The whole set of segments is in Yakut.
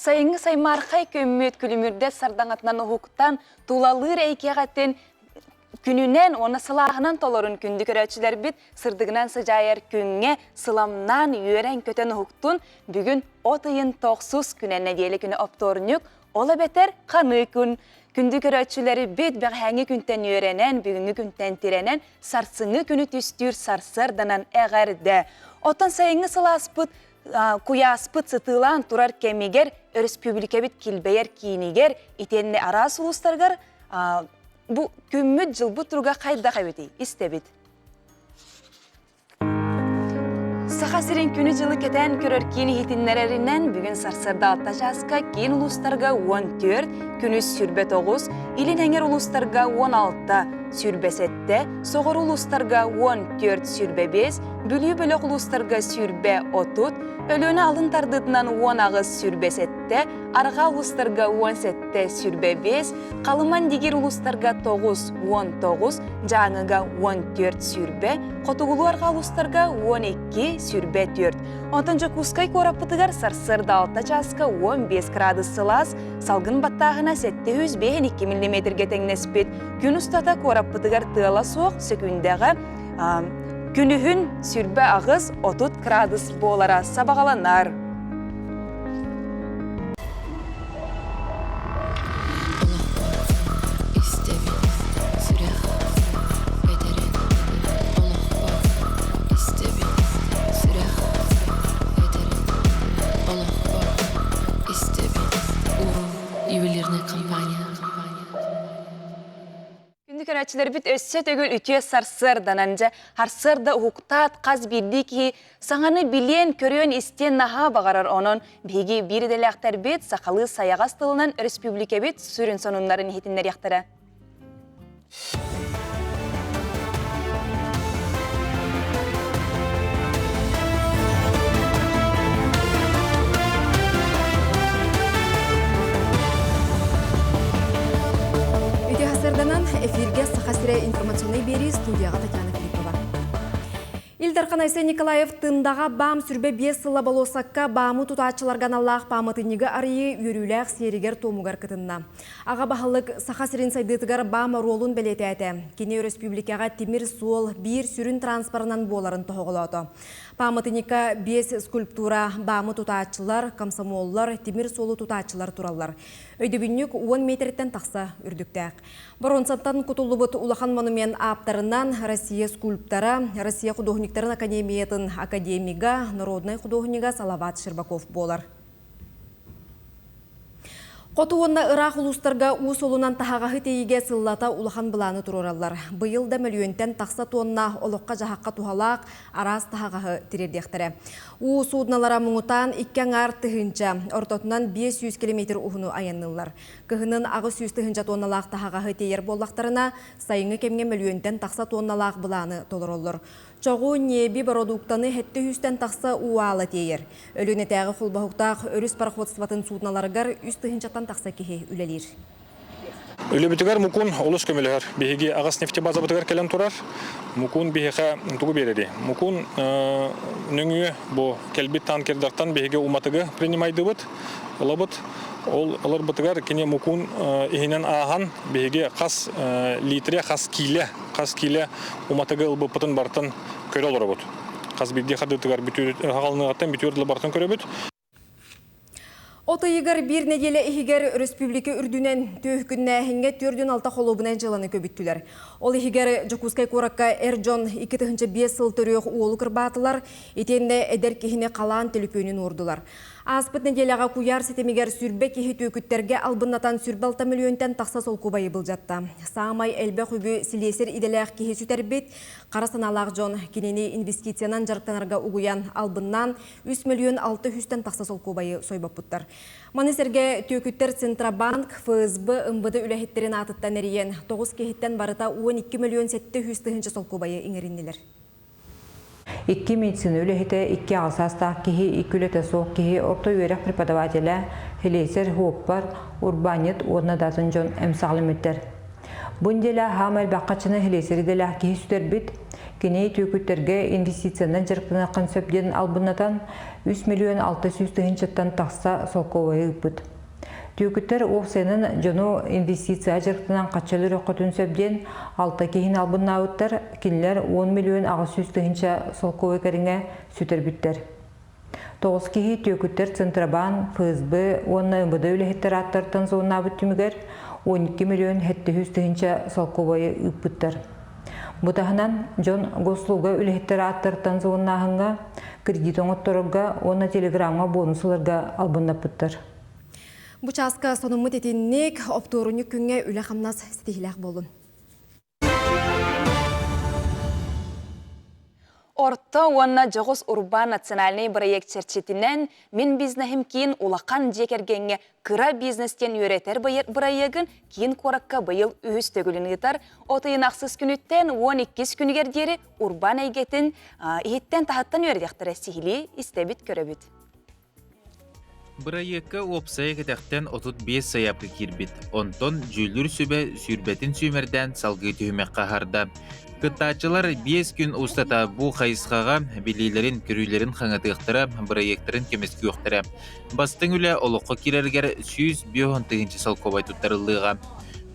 Сайыҥҥы саймаархай күммүт күлүмүрдэс сардаҥатынан уһуктан, тулалыыр эйгэҕитин күнүнэн уонна сылааһынан толорун күндү көрөөччүлэрбит сырдыгынан сыдьаайар күҥҥэ сыламнаан үөрэн-көтөн уһуктун бүгүн от ыйын тохсус күнэ нэдиэлэ күнэ оптуорунньук ол эбэтэр ханыы күн күндү көрөөччүлэрбит бэҕэһээҥҥи күнтэн үөрэнэн бүгүҥҥү күнтэн тирэнэн сарсыҥҥы күнү түстүүр сарсыарданан эҕэрдэ оттон сайыҥҥы сылааспыт куйааспыт сытыылаан турар кэмигэр өрөспүүбүлүкэбит килбэйэр киинигэр итиэннэ араас улуустарыгар бу күммүт-дьылбыт туруга хайдах эбитий истэбит. Саха сирин күнү-дьылы кэтээн көрөр киин иһитиннэрэринэн бүгүн сарсыарда 6 чааска киин улуустарга 14, күнүс 29, илин эҥэр улуустарга 16, 27, соҕуруу улуустарга 14, 25, Бүлүү бөлөх улуустарга 20, Өлүөнэ алын тардыытынан 18, 27, арҕаа улуустарга 17, 25, Халыман Дигир улуустарга 9, 19, Дьааҥыга 14, 20, Хотугулуу арҕаа улуустарга 12, 24. Онтон Дьокуускай куораппытыгар сарсыарда 6 чааска 15 градус сылаас, салгын баттааһына 752 миллиметргэ тэҥнэспит. Күн устата куораппытыгар тыала суох, сөкүүндэҕэ күнүһүн 28-30 градус буолара сабаҕаланар. Күндү көрөөччүлэрбит өссө төгүл үтүө сарсыарданан дьэ харсыарда уһуктаат хас биирдии киһи саҥаны билиэн, көрүөн, истиэн наһаа баҕарар онон биһиги биир идэлээхтэрбит сахалыы сайаҕас тылынан өрөспүүбүлүкэбит сүрүн сонуннарын иһитиннэриэхтэрэ. Үтүө сарданан эфиргэ Саха сирэ информационнай биэрии студияҕа Татьяна Филиппова. Ил Дархан Айсен Николаев Тындаҕа БАМ сүрбэ биэс сыла болуоссакка БАМы тутааччыларга аналлаах пааматынньыгы арыйыы үөрүүлээх сиэригэр-туомугар кытынна. Аҕа баһылык Саха сирин сайдыытыгар БАМ оруолун бэлиэтээтэ. Кини өрөспүүбүлүкэҕэ тимир суол биир сүрүн транспорынан буоларын тоһоҕолоото. Пааматынньыкка биэс скульптура БАМы тутааччылар, комсомоллар, тимир суолу тутааччылар тураллар. Өйдөбүнньүк уон миэтэрэттэн тахса үрдүктээх. Боруонсаттан кутуллубут улахан монумент ааптарынан Россия скульптора, Россия художниктарын академиятын академига, народнай художнига Салават Щербаков буолар. Хоту уонна ыраах улуустарга уу суолунан таһаҕаһы тиэйиигэ сыллата улахан былааны туруораллар. Быйыл да мөлүйүөнтэн тахса туонна олоххо-дьаһахха туһалаах араас таһаҕаһы тириэрдиэхтэрэ. Уу суудуналара муҥутаан икки аҥаар тыһыынча, ортотунан 500 километр уһуну айанныыллар. Кыһынын 800 тыһыынча туонналаах таһаҕаһы тиэйэр буоллахтарына, сайыҥҥы кэмҥэ мөлүйүөнтэн тахса туонналаах былааны толороллор. Чоҕу, ньиэби, бородууктаны сэттэ сүүстэн тахса уу аала тиэйэр. Өлүөнэтээҕи холбоһуктаах өрүс пароходствотын суудуналарыгар үс тыһыынчаттан тахса киһи үлэлиир. Үлэбитигэр Мукун олус көмөлөһөр. Биһиги аҕыс нефтебазабытыгар кэлэн турар. Мукун биһиэхэ тугу биэрэрий? Мукун нөҥүө бу кэлбит танкердартан биһиги уматыгы принимайдыбыт, ылабыт. Ол ыларбытыгар кини Мукун иһинэн ааһан биһиги хас литре, хас киилэ, хас киилэ уматыгы ылбыппытын барытын көрө олоробут. Хас биирдии хардыытыгар хаҕалыныаҕыттан бүтүөр дылы барытын көрөбүт. От ыйыгар биир нэдиэлэ иһигэр өрөспүүбүлүкэ үрдүнэн түөһүкүннээһиҥҥэ 46 холуобунай дьыаланы көбүттүлэр. Ол иһигэр Дьокуускай куоракка эр дьон 2005 сыл төрүөх уолу кырбаатылар, итиэннэ эдэр киһини халаан төлөпүөнүн уурдулар. Ааспыт нэдиэлэҕэ куйаар ситимигэр сүүрбэ киһи түөкүттэргэ албыннатан 26 мөлүйүөнтэн тахса солкуобайы былдьатта. Саамай элбэх үбү силиэсэр идэлээх киһи сүтэрбит, хара санаалаах дьон кинини инвестициянан дьарыктанарга угуйан албыннаан 3 мөлүйүөн 6 сүүстэн тахса солкуобайы сойбоппуттар. Маны сэргэ түөкүттэр Центробанк, ФСБ, МВД үлэһиттэрин аатыттан эрийэн, 9 киһиттэн барыта 12 мөлүйүөн 700 тыһыынча солкуобайы иҥэриннилэр. Икки медицина үлэһитэ, икки аҕа саастаах киһи, икки үлэтэ суох киһи, орто үөрэх преподавателэ, силиэсэр, суоппар, урбаанньыт уонна да атын дьон эмсэҕэлэммиттэр. Бу нэдиэлэ хаамай элбэх харчыны слесарь идэлээх киһи сүтэрбит. Кини түөкүттэргэ инвестициянан дьарыктаныаххын сөп диэн албыннатан 3 миллион 600 тыһыынчаттан тахса солкуобайы ыыппыт. Түөкүттэр уопсайынан дьону инвестиция дьарыктанан харчы өлөрүөххүтүн сөп диэн алта киһини албыннаабыттар, кинилэр 10 миллион 800 тыһыынча солкуобай кэриҥэ сүтэрбиттэр. Тоҕус киһи түөкүттэр Центробаан, ФСБ уонна МВД үлэһиттэр ааттарыттан суоннаабыт түмүгэр 12 миллион 700 тыһыынча солкуобайы ыыппыттар. Бу таһынан дьон госслуга үлэһиттэр ааттарыттан суоннааһыҥҥа, кредит оҥотторорго уонна телеграмҥа бонус ыларга албыннаппыттар. Бу чааска сонуммут итинник, оптуорунньук күҥҥэ үлэ-хамнас ситиһиилээх буоллун. Орто уонна дьоҕус урбаан национальнай бырайыак чэрчитинэн Мин бизнеһим киин улахан дьиэ кэргэҥҥэ кыра бизнес диэн үөрэтэр бырайыагын киин куоракка быйыл үһүс төгүлүн ыытар. От ыйын ахсыс күнүттэн 12 күнүгэр диэри урбаан эйгэтин иһиттэн-таһыттан үөрэтиэхтэрэ сиһилии истэбит-көрөбүт. Бырайыакка уопсайа кэтэхтэн 35 сайаапка киирбит, онтон дьүүллүүр сүбэ сүүрбэтин сүүмэрдээн салгыы түһүмэххэ аһарда. Кыттааччылар биэс күн устата бу хайысхаҕа билиилэрин-көрүүлэрин хаҥатыахтара, бырайыактарын көмүскүөхтэрэ. Бастыҥ үлэ олоххо киирэригэр 150 тыһыынча солкуобай туттарыллыаҕа.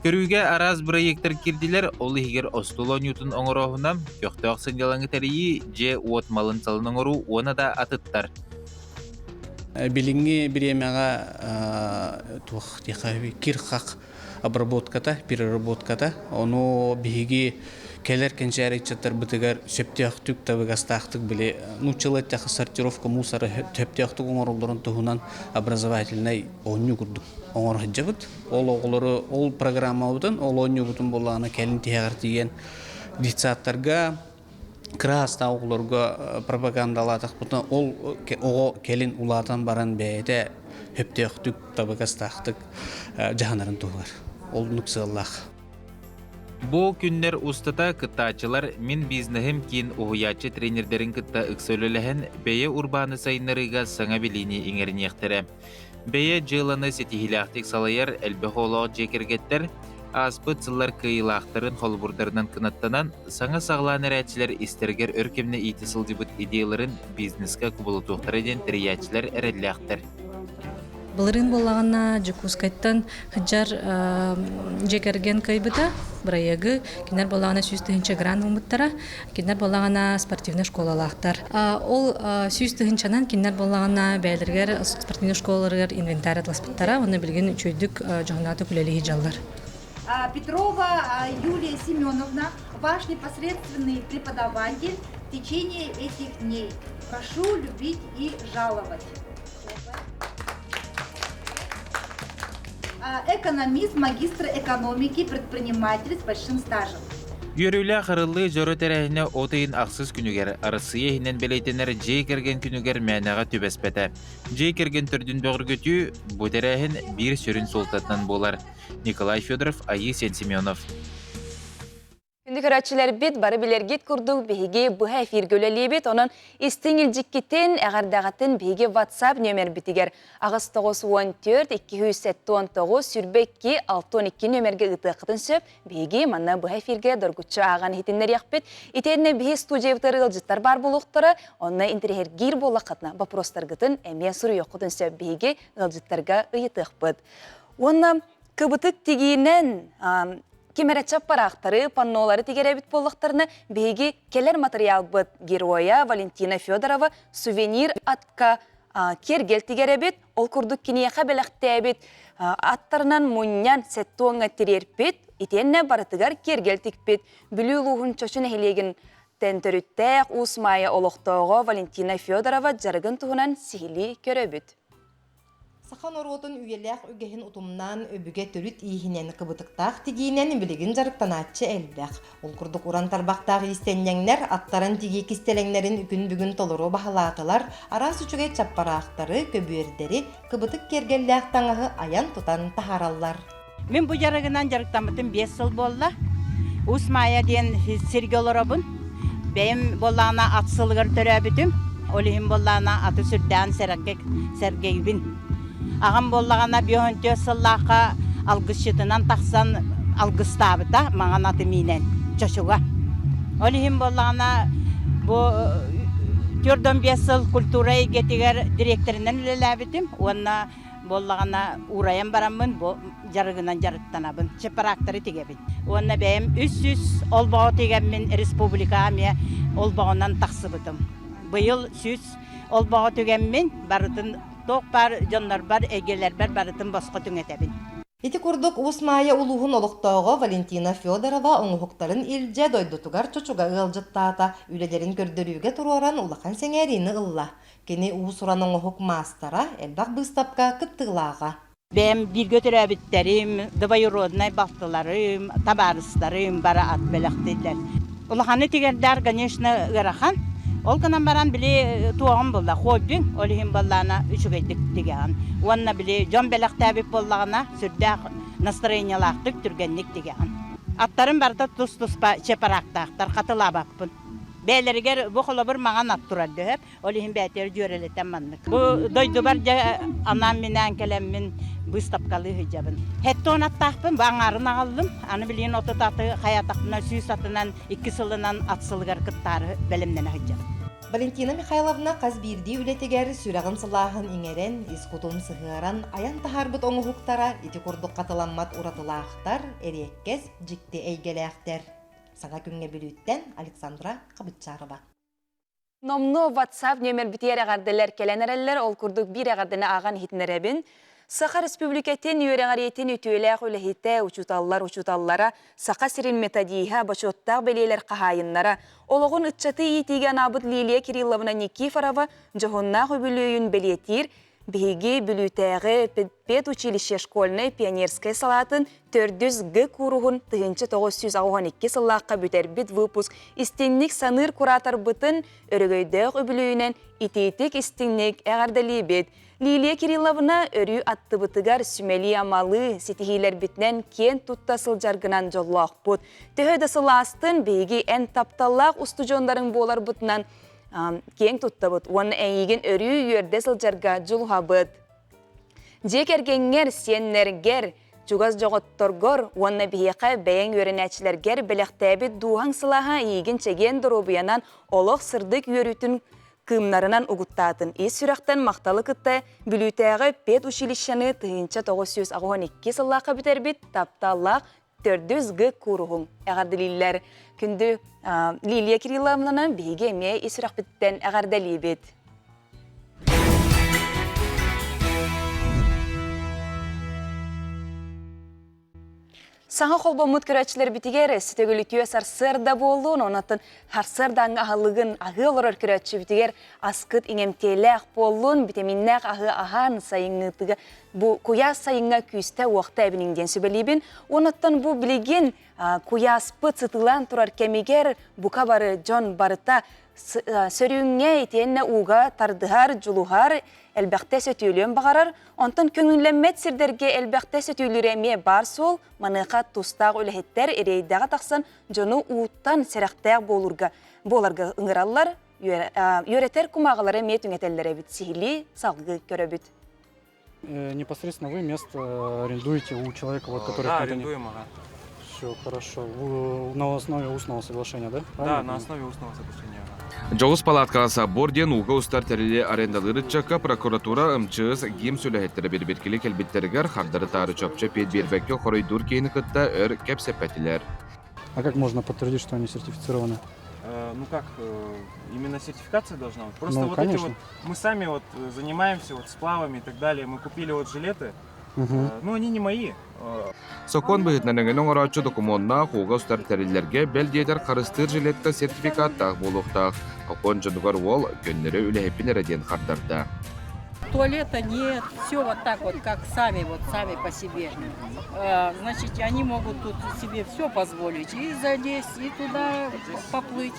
Көрүүгэ араас бырайыактар киирдилэр, ол иһигэр остуол оонньуутун оҥорооһуна, көхтөөх сынньалаҥы тэрийии, дьиэ-уот малын-салын оҥоруу уонна да атыттар. Билиҥҥи бириэмэҕэ туох диэххэ кир-хах обработката, переработката. Ону биһиги кэлэр кэнчээри ыччаттарбытыгар сөптөөхтүк, табыгастаахтык били нууччалыы эттэххэ сортировка мусора сөптөөхтүк оҥороллорун туһунан образовательнай оонньуу курдук оҥоро сылдьабыт. Ол оҕолору ол программабытын, ол оонньуубутун буоллаҕына кэлин тиһэҕэр тиийэн детсадтарга кыраастаах оҕолорго пропагандалаатахпытына ол оҕо кэлин улаатан баран бэйэтэ сөптөөхтүк табыгастаахтык дьаһанарын туһугар оннук сыаллаах. Бу күннэр устата кыттааччылар Мин бизнеһим киин уһуйааччы тренердэрин кытта ыкса үлэлэһэн бэйэ урбааны сайыннарыыга саҥа билиини иҥэриниэхтэрэ. Бэйэ дьыаланы ситиһиилээхтик салайар элбэх оҕолоох дьиэ кэргэттэр ааспыт сыллар кыайыылаахтарын холобурдарынан кынаттанан, саҥа саҕалаан эрээччилэр истэригэр өр кэмҥэ иитэ сылдьыбыт идеяларын бизнескэ кубулутуохтара диэн тэрийээччилэр эрэллээхтэр. Былырыын буоллаҕына Дьокуускайтан сылдьар дьиэ кэргэн кыайбыта бырайыагы. Кинилэр буоллаҕына 100 000 грант ылбыттара. Кинилэр буоллаҕына спортивнай школалаахтар. Ол 100 тыһыынчанан кинилэр буоллаҕына бэйэлэригэр спортивнай школаларыгар инвентарь атласпыттара уонна билигин үчүгэйдик дьоһуннаатык үлэлии сылдьаллар. Петрова Юлия Семеновна, ваш непосредственный преподаватель в течение этих дней. Прошу любить и жаловать. Экономист, магистр экономики, предприниматель с большим стажем. Үөрүүлээх арыллыы дьоро тэрээһинэ от ыйын ахсыс күнүгэр Арассыыйа иһинэн бэлиэтэнэр дьиэ кэргэн күнүгэр мээнэҕэ түбэспэтэ. Дьиэ кэргэн төрдүн бөҕөргөтүү бу тэрээһин биир сүрүн суолтатынан буолар. Николай Федоров, Айыы Сен Семенов. Күндү көрөөччүлэрбит, бары билэргит курдук биһиги быһа эфиргэ үлэлиибит. Онон истиҥ илдьиккитин, эҕэрдэҕитин биһиги WhatsApp нүөмэрбитигэр 894 279 22 62 нүөмэргэ ыытыаххытын сөп. Биһиги манна быһа эфиргэ доргуччу ааҕан иһитиннэриэхпит. Итиэннэ биһи студиябытыгар ыалдьыттар баар буолуохтара. Онно интэриэһиргиир буоллаххытына боппуруостаргытын эмиэ суруйуоххутун сөп. Биһиги ыалдьыттарга ыйытыахпыт. Уонна кыбытык тигиинэн ким эрэ чаппараахтары, паннолары тигэр эбит буоллахтарына, биһиги кэлэр матырыйаалбыт геройа Валентина Федорова сувенир атка киэргэл тигэр эбит. Ол курдук киниэхэ бэлэхтээбит аттарынан мунньан сеттуоҥҥа тириэрпит, итиэннэ барытыгар киэргэл тикпит Бүлүү улууһун Чочу нэһилиэгин төрүттээх Уус Маайа олохтооҕо Валентина Федорова дьарыгын туһунан сиһилии көрөбүт. Саха норуотун үйэлээх үгэһин утумнаан өбүгэ төрүт ииһинэн кыбытыктаах тигиинэн билигин дьарыктанааччы элбэх. Ол курдук уран тарбахтаах иистэнньэҥнэр аттаран тигии кистэлэҥнэрин күн бүгүн толору баһылаатылар, араас үчүгэй чаппараахтары, көбүөрдэри, кыбытык киэргэллээх таҥаһы айан-тутан таһаараллар. Мин бу дьарыгынан дьарыктаммытым 5 сыл буолла. Уус Маайа диэн сиргэ олоробун. Бэйэм буоллаҕына ат сылыгар төрөөбүтүм. Ол иһин буоллаҕына аты сүрдээн сэргэйбин. Аҕам буоллаҕына 54 сыллаахха алгысчытынан тахсан алгыстаабыта маҥан аты миинэн чочуга. Ол иһин буоллаҕына бу 45 сыл культура эйгэтигэр дириэктэринэн үлэлээбитим уонна буоллаҕына уурайан бараммын бу дьарыгынан дьарыктанабын. Чепарактары тигэбин. Уонна бэйэм 300 олбоҕу тигэммин республикаҕа эмиэ олбоҕунан тахсыбытым. Быйыл 100 олбоҕу түгэммин барытын туох баар дьоннорбор, эйгэлэрбэр барытын босхо түҥэтэбин. Ити курдук Уус Маайа улууһун олохтооҕо Валентина Федорова оҥоһуктарын илдьэ дойдутугар Чочуга ыалдьыттаата, үлэлэрин көрдөрүүгэ туруоран улахан сэҥээриини ылла. Кини уус-уран оҥоһук маастара, элбэх быыстапка кыттыылааҕа. Бэйэм бииргэ төрөөбүттэрим, двоюроднай балтыларым, табаарыстарым бары ат бэлэхтииллэр. Улаханы тигэрдээр, конечно, ыарахан. Ол гынан баран били туоҕум буолла, хоббиҥ, ол иһин буоллаҕына үчүгэйдик тигэҕин. Уонна били дьон бэлэхтээбит буоллаҕына, сүрдээх настроениелаахтык, түргэнник тигэҕин. Аттарым барыта тус-туспа чепарактаахтар, хатылаабаппын. Бэйэлэригэр бу холобур маҥан ат турар дөһөп, Ол иһин бээтигэр дьүөрэлэтэн маннык. Бу дойдубар дьэ анаан-минээн кэлэммин быыстапкалыы сылдьабын. Хеттон аттаахпын, бу аҥаарын аҕаллым. Аны билигин 30 аты хайаатахпына 100 атынан икки сылынан ат сылыгар кыттаары бэлэмнэнэ сылдьабын. Валентина Михайловна хас биирдии үлэтигэр сүрэҕин сылааһын иҥэрэн, ис кутун сыһыаран айан таһаарбыт оҥоһуктара ити курдук хатыламмат уратылаахтар, эриэккэс, дьикти эйгэлээхтэр. Саҥа күҥҥэ Бүлүүттэн Александра Хабытчарова. Номнуо WhatsApp нүөмэрбитигэр эҕэрдэлэр кэлэн эрэллэр, ол курдук биир эҕэрдэни ааҕан иһитиннэрэбин. Саха Республикатын үөрэҕириитин үтүөлээх үлэһитэ, учууталлар учууталлара, Саха сирин методиһа, бочуоттаах бэлиэлэр хаһаайыннара, олоҕун ыччаты иитиигэ анаабыт Лилия Кирилловна Никифорова дьоһуннаах үбүлүөйүн бэлиэтиир Биһиги Бүлүүтээҕи педучилище школьнай пионерскай салаатын төрдүс Г кууруһун 1982 сыллаахха бүтэрбит выпуск истиҥник саныыр кураторбытын өрөгөйдөөх үбүлүөйүнэн итиитик истиҥник эҕэрдэлиибит. Лилия Кирилловна өрүү аттыбытыгар сүмэлии-амалыы ситиһиилэрбитинэн киэн тутта сылдьаргынан дьоллоохпут. Төһө да сылаастын биһиги эн тапталлаах устудьуоннарыҥ буоларбытынан киэҥ туттабыт уонна эйигин өрүү үөрдэ сылдьарга дьулуһабыт. Дьиэ кэргэҥҥэр, сиэннэргэр, чугас дьоҕотторгор уонна биһиэхэ бэйэҥ үөрэнээччилэргэр бэлэхтээбит дууһаҥ сылааһа эйигин чэгиэн доруобуйанан олох сырдык үөрүүтүн кыымнарынан угуттаатын. Ис сүрэхтэн махталы кытта Бүлүүтээҕи педучилищены 1982 сыллаахха бүтэрбит тапталлаах төрдүс Г кууруһуҥ эҕэрдэлииллэр. Күндү Лилия Кирилловнаны биһиги эмиэ ис сүрэхпититтэн эҕэрдэлиибит. Саҥа холбоммут көрөөччүлэрбитигэр сүтөгүлүтүө сарсыарда буоллун, онон сарсыардааҥҥы аһылыгын аһыы олорор көрөөччүбүтүгэр аскыт иҥэмтиэлээх буоллун, битэмииннээх аһы аһаан сайыҥҥытыга бу куйаас сайыҥҥа күүстэ-уохта эбиниҥ диэн сүбэлиибин. Онуттан бу билигин куйааспыт сытыылаан турар кэмигэр бука бары дьон барыта сөрүүҥҥэ итиэннэ ууга тардыһар, дьулуһар, элбэхтэ сөтүөлүөн баҕарар. Онтон көҥүллэммэт сирдэргэ элбэхтэ сөтүөлүүрэ эмиэ баар суол. Маныаха тустаах үлэһиттэр рейдэҕэ тахсан дьону ууттан сэрэхтээх буолурга буоларга ыҥыраллар, үөрэтэр кумааҕылары эмиэ түҥэтэллэр эбит. Сиһилии салгыы көрөбүт. Непосредственно вы место арендуете у человека, вот, который... Да, арендуем, ага. Все хорошо. Вы на основе устного соглашения, да? Да, на основе устного соглашения. Дьоҕус палаткаҕа собор диэн ууга устар тэрили арендалыыр ыччакка прокуратура МЧС ГИМ сүлэһиттэрэ бирбиркили кэлбиттэригэр хардары-таары чопчу эпиэт биэрбэккэ хоруйдуур киһини кытта өр кэпсэппэтилэр. А как можно подтвердить, что они сертифицированы? Ну как, именно сертификация должна быть? Просто Ну, вот конечно. эти вот, мы сами вот занимаемся вот сплавами и так далее, мы купили вот жилеты, ну они не мои. Сокуон быһыытынан өҥөнү оҥорооччу докумуоннаах ууга устар тэриллэргэ бэл диэтэр харыстыыр жилетка сертификаттаах буолуохтаах. Сокуон дьонугар уол көннөрү үлэһиппин эрэ диэн хардарда. Туалета нет, все вот так вот, как сами, вот сами по себе. Значит, они могут тут себе все позволить, и залезть, и туда поплыть.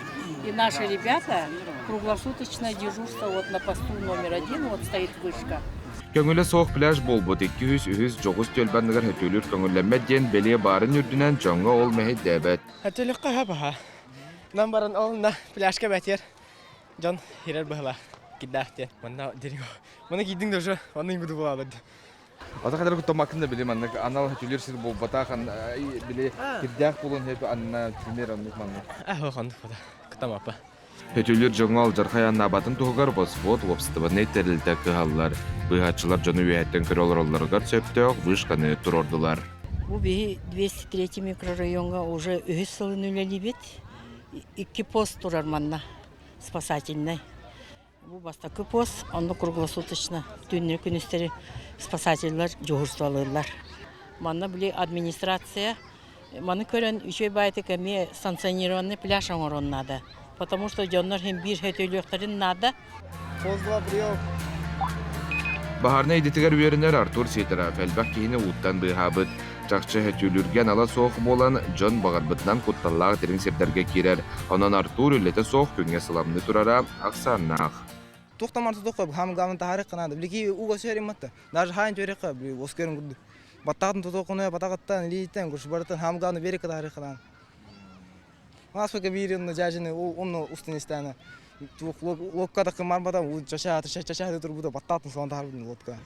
И наши ребята круглосуточное дежурство вот на посту номер один, вот стоит вышка. Көҥүлэ суох пляж буолбут 203 дьоҕус түөлбэ анныгар сөтүөлүүр көҥүллэммэт диэн бэлиэ баарын үрдүнэн дьоҥҥо ол мэһэйдээбэт. Сөтүөлүөххэ баһа. Нам баран ол на пляжка бэтиэр дьон ирэр быһыла киддаах диэн. Манна дерьмо. Мана киирдиҥ да уже, манна буду буолабыт. Ата хадar куттамакын да били маннык анал хөтүлүр сир буолбатах били кирдээх буолуон сөп анна пример оннук маннык. Аа хонук фото кытамаппа. Хөтүлүр дьоҥҥо алдьархай аннаабатын туһугар Босфот уопсастыбаннай тэрилтэ кыһаллар. Быыһааччылар дьону үөһэттэн көрө олороллоругар сөптөөх вышканы туруордулар. Бу биһи 203 микрорайоҥҥа уже үһүс сылын үлэлиибит. Икки пост турар манна спасательнай. Бу бастакы пост, онно круглосуточно түүннэри күнүстэри спасателлэр дьуһурстволыыллар. Манна били администрация маны көрөн үчүгэй баайытык эмиэ санкционированный пляж оҥоруон наада. Потому что дьоннор иһин биир хөтөлүөхтэрин наада. Поздно прием. Баһаарынай идэтигэр үөрэнэр Артур Сидоров элбэх киһини ууттан быыһаабыт. Чахчы сөтүөлүүргэ анала суох буолан, дьон баҕарбытынан кутталлаах дириҥ сирдэргэ киирэр. Онон Артур үлэтэ суох күҥҥэ сыламныы турара ахсааннаах. Туохтан барыта туохха хаамыгаабын таһаарыахха наада. Билики ууга сөһөр Даже хаайын түөрэххэ, били оскуөрүн курдук. Баттаҕытын тутуоххуна, батаҕыттан, илииттэн, барытын хаамыгааны берекке таһаарыахха наада. Насколько биир онно дьаажыны онно устун истээнэ лодка да кымарбата уу чачааты чачааты турбута баттаатын солон таһаарбытын лодка.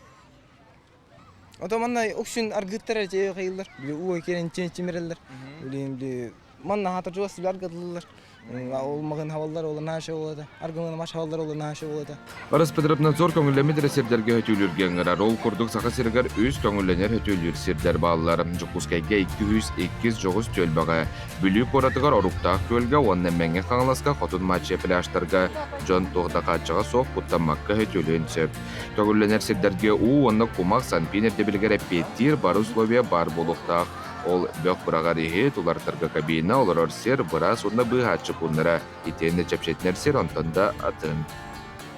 Ото манна уксүн аргыттар эрэ хайыллар. Били уу киирэн чимирэллэр. Билин били манна хаатар чугас аргытлылар. Ол мағын хаваллар ол наша болата. Аргылын маш хаваллар ол наша болата. Роспотребнадзор көҥүллэммит эрэ сирдэргэ хөтүүлүүргэ ыҥырар. Ол курдук Саха сиригэр үс көҥүллэнэр хөтүүлүүр сирдэр бааллар. Дьокуускайга 202 дьоҕус түөлбэҕэ, Бүлүү куоратыгар Оруктаах күөлгэ уонна Мэҥэ Хаҥаласка Хотун Мачча пляжтарга дьон туох да хааччаҕа суох куттаммакка хөтүөлүөн сөп. Көҥүллэнэр сирдэргэ уу уонна кумах Санпин ирдэбилигэр эппиэттиир бары условия баар буолуохтаах. Ол бөх быраҕар иһит, уларытарга кабина, олорор сир, быраас уонна быыһааччы пууннара итиэннэ чэпчэтинэр сир онтон да атын.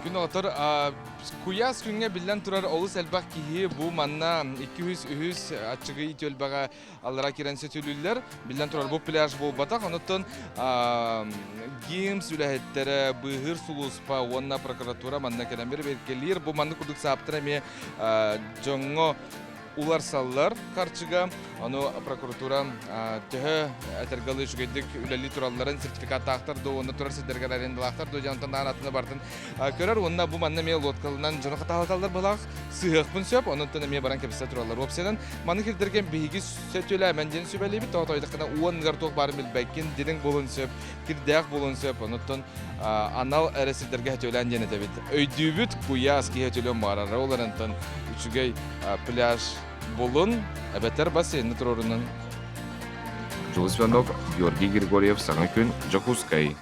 Күн отор куйаас күҥҥэ биллэн турар олус элбэх киһи бу манна 203 аччыгый түөлбэҕэ аллара киирэн сөтүлүүллэр. Биллэн турар бу пляж буолбатах, онуттан ГИМС үлэһиттэрэ, быыһыыр сулууспа уонна прокуратура манна кэлэн бэркэлиир. Бу маннык курдук сааптар эмиэ дьоҥҥо уларсаллар харчыга. Ону прокуратура төһө этэргэ үчүгэйдик үлэлии туралларын сертификаттаахтар дуо уонна турар сирдэригэр арендалаахтар дуо диэн онтон атына бартын көрөр уонна бу манна эмиэ лодкалынан дьону хатаалаталлар былаах сыһыахпын сөп онон эмиэ баран кэпсэ тураллар уопсайынан маны кирдэргэ биһиги сөтүөлээмэн диэн сүбэлиибит тоҕо тойдаххына уонныгар туох баарын билбэккин дириҥ буолуон сөп кирдээх буолуон сөп онуттан анал эрэ сирдэргэ сөтүөлээн диэн этэбит өйдүүбүт куйаас киһи өтүлүөн баҕарар ол эрэнтэн үчүгэй пляж булун эбэтэр бассейны туруорунун Дьулус Иванов, Георгий Григорьев, Саҥа күн, Дьокуускай.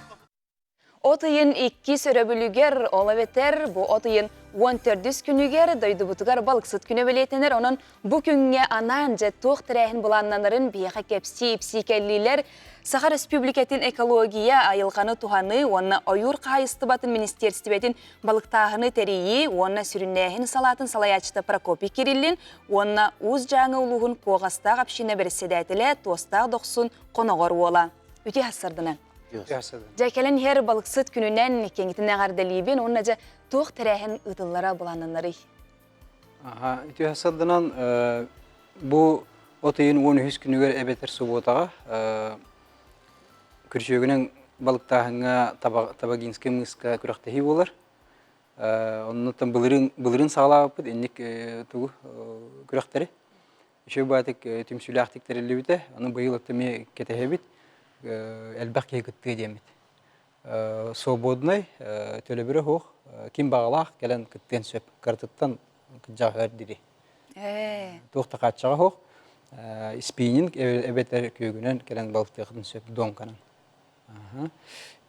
От ыйын иккис өрөбүлүгэр, ол эбэтэр бу от ыйын 14 күнүгэр дойдубутугар балыксыт күнэ бэлиэтэнэр. Онон бу күҥҥэ анаан дьэ туох тэрээһин былааннанарын биһиэхэ кэпсии-ипсии кэллилэр. Саха Республикатын экология, айылҕаны туһаныы уонна ойуур хаһаайыстыбатын министиэристибэтин балыктааһыны тэрийии уонна сүрүннээһин салаатын салайааччыта Прокопий Кириллин уонна Уус Дьааҥы улууһун Куоҕастаах община бэрэссэдээтэлэ Туостаах Дохсун Хоноҕор уола. Үтүө сарсыарданан. Дьэ кэлэн иһэр балыксыт күнүнэн киэҥитин эҕэрдэлиибин уонна дьэ туох тэрээһин ыытыллара былааннанарый? Аха, үтүө сарсыарданан бу от ыйын 13 күнүгэр эбэтэр субуотаҕа күрүчүөгүнэн балыктааһыҥҥа Табагинскай мыыска күрэхтэһии буолар. Оннуттан былырыын былырыын саҕалаабыппыт инник тугу күрэхтэри. Үчүгэй баатык түмсүүлээхтик тэриллибитэ. Аны быйыл эмиэ кэтэһэбит. Элбэх киһи кыттыа диэммит. Свободнай, төлөбүрэ суох. Ким баҕалаах кэлэн кыттыан сөп. Кыратыттан кырдьаҕаһыгар дири. Туох да хааччаҕа суох. Спиннинг эбэтэр күөгүнэн кэлэн балыктыаххытын сөп донканан.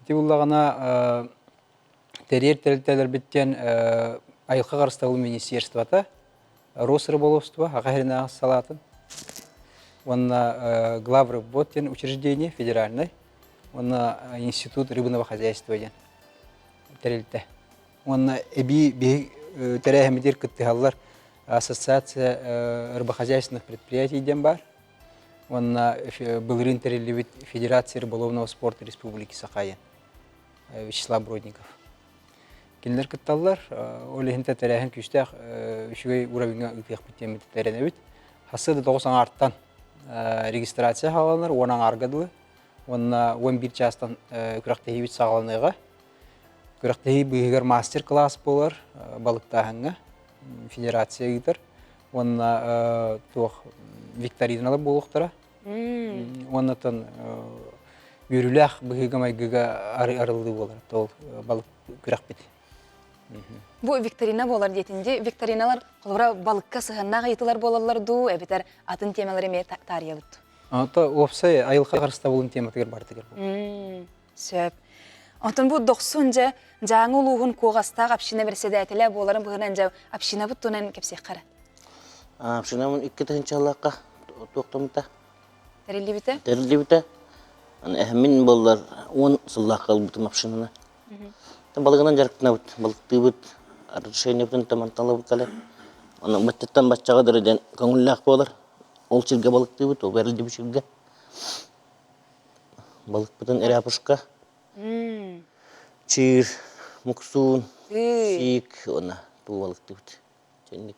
Ити буллаҕына тэрийэр тэрилтэлэрбиттэн айылҕа харыстабыл министерствота Росрыболовство Аҕа Сиринээҕи салаатын уонна Главрыббот диэн учреждение федеральнай уонна Институт рыбного хозяйства диэн тэрилтэ. Уонна эбии биһи тэрээһиммитигэр кыттыһаллар Ассоциация рыбохозяйственных предприятий диэн баар уонна былырыын тэриллибит Федерация рыболовного спорта Республики Саха Вячеслав Бродников. Кинилэр кытталлар. Ол иһин тэрээһин күүстээх үчүгэй уровеньга ыытыахпыт диэммит эрэнэбит. Хассы да тоҕус аҥаартан регистрация хааланар, уон аҥаарга дылы. Уонна 11 чаастан күрэхтэһиибит саҕаланыаҕа. Күрэхтэһии быыһыгар мастер-класс буолар балыктааһыҥҥа федерация ыытар. Уонна туох викториналар буолуохтара. Уоннатан үөрүүлээх быһыыга-майгыга арыллыы буолар. Ол балык күрэхпит. Бу викторина буолар диэтинди. Викториналар холобура балыкка сыһыаннаах ыйытыылар буолаллар дуу, эбэтэр атын темалары эмиэ таарыйабыт. Ото уопсай айылҕа харыстабылын тематыгар бартыгар. Сөп. Онтон бу дохсун дьэ Дьааҥы улууһун куоҕастаах община бэрэссэдээтэлэ буоларын быһынан дьэ общинабыт туһунан кэпсиэххэ Общинабын 2 тыһыынчалаахха туохтаммыта. Тэриллибитэ? Тэриллибитэ. Мин буоллар 10 сыллаахха ылбытым общинаны. Балыгынан дьарыктанабыт, балыктыыбыт, разрешениебытын таманталабыт кэлэр. Онон баччаттан баччаҕа дылы диэн көҥүллээх буолар. Ол сиргэ балыктыыбыт, ол бэриллибит сиргэ. Балыкпытын ряпушка, чыыр, муксуун, сиик уонна туу балыктыыбыт.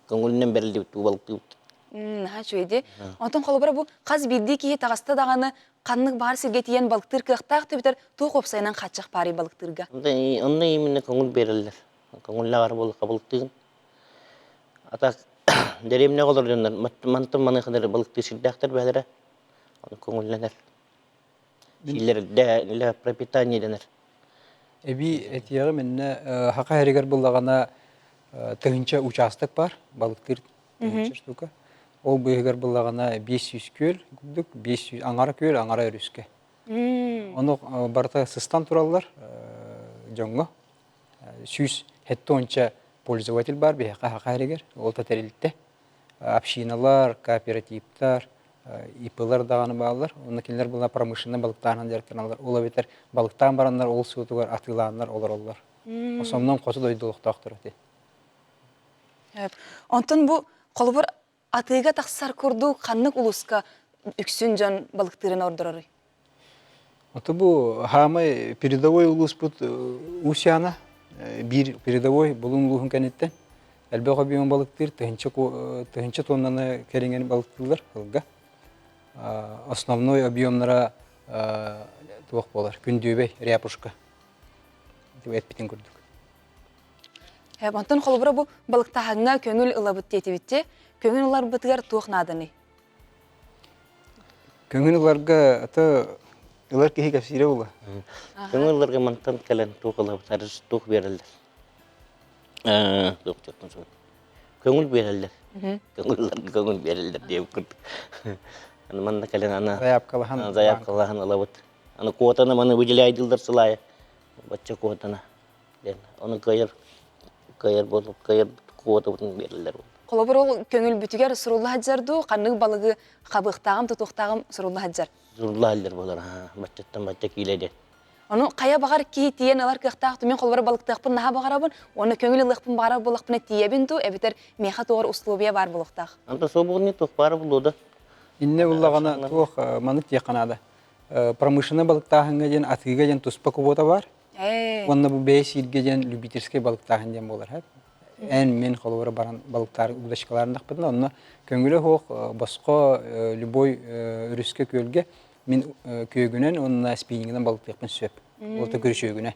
Көҥүлүнэн бэриллибит туу балыктыыбыт. Наһаа үчүгэй дии. Онтон холобура бу хас биирдии киһи таҕыста даҕаны ханнык баар сиргэ тиийэн балыктыыр кыахтаах түбүтэр туох уопсайынан хааччах баарый балыктыырга? Онно именно көҥүл биэрэллэр. Көҥүллээх буоллахха балыктыыгын. А так дэриэбинэҕэ олорор дьоннор мантан маныаха балыктыыр сирдээхтэр бэйэлэрэ. Ону көҥүллэнэр. Сииллэр для пропитания дэнэр. Эбии этиэҕим иннэ Хаха эригэр буллаҕына тыһыынча учаастак бар балыктыыр тыһыынча штука. Ол быыһыгар буллаҕына 500 күөл курдук, 500 аҥара күөл, аҥара өрүскэ. Ону барыта сыстан тураллар дьоҥҥо. 170 пользователь бар биһиэхэ Хаха эригэр, ол да тэрилтэ. Общиналар, кооперативтар, ИП-лар даҕаны бааллар. Онно кинилэр була промышленнай балыктааһынан дьарыктаналлар. Ол эбэтэр балыктаан бараннар ол суутугар атыылааннар олороллор. Основном хоту дойду олохтоохторо ити. Онтон бу холобур атыыга тахсар курдук ханнык улууска үксүн дьон балыктыырын ордороруй? Ото бу хаамай передовой улууспут Усяна биир передовой Булун улууһун кэнниттэн элбэх объем балыктыыр тыһыынча тоннаны кэриҥин балыктыыллар сылга. Основной объемнара туох буолар күндүөбэй ряпушка эппитин курдук. Онтон холобура бу балыктааһыҥҥа көҥүл ылабыт диэтибитти. Көҥүл ыларбытыгар туох нааданый? Көҥүл ыларга ата ылар киһи кэпсиирэ буолла. Көҥүл ыларга мантан кэлэн туох ылабыт, арыс туох биэрэллэр. Туох Көҥүл биэрэллэр. Көҥүл ыларга көҥүл биэрэллэр диэбит курдук. Аны манна кэлэн ана заявкалаһан заявкалаһан ылабыт. Аны квотаны маны выделяйдылар сылайа. Бачча квотаны. Оны кыайар кыайар буолуп кыайар квотабытын биэрэллэр. Холобур ол көҥүлбүтүгэр сурулла сылдьар дуу, ханнык балыгы хабыахтааҕым, тутуохтааҕым сурулла сылдьар. Сурулла сылдьар буолар, баччаттан бачча киилэ диэн. Ону хайа баҕар киһи тиийэн ылар кыахтаах мин холобура балыктыахпын наһаа баҕарабын, уонна көҥүл ылыахпын баҕарар буоллахпына тиийэбин дуу, эбэтэр миэхэ туох условия баар буолуохтаах. Anta суобугуни туох баара булуо да. Иннэ буллаҕына туох маннык диэххэ наада. Промышленнай балыктааһыҥҥа диэн атыыга диэн туспа квота бар. Уонна бу бэйэ сииргэ диэн любительскай балыктааһын диэн буолар. Эн мин холобура баран балыктаар удочкаларындахпытына онно көҥүлэ суох босхо любой өрүскэ күөлгэ мин күөгүнэн уонна спиннингинэн балыктыахпын сөп. Ол да күрүчүөгүнэ.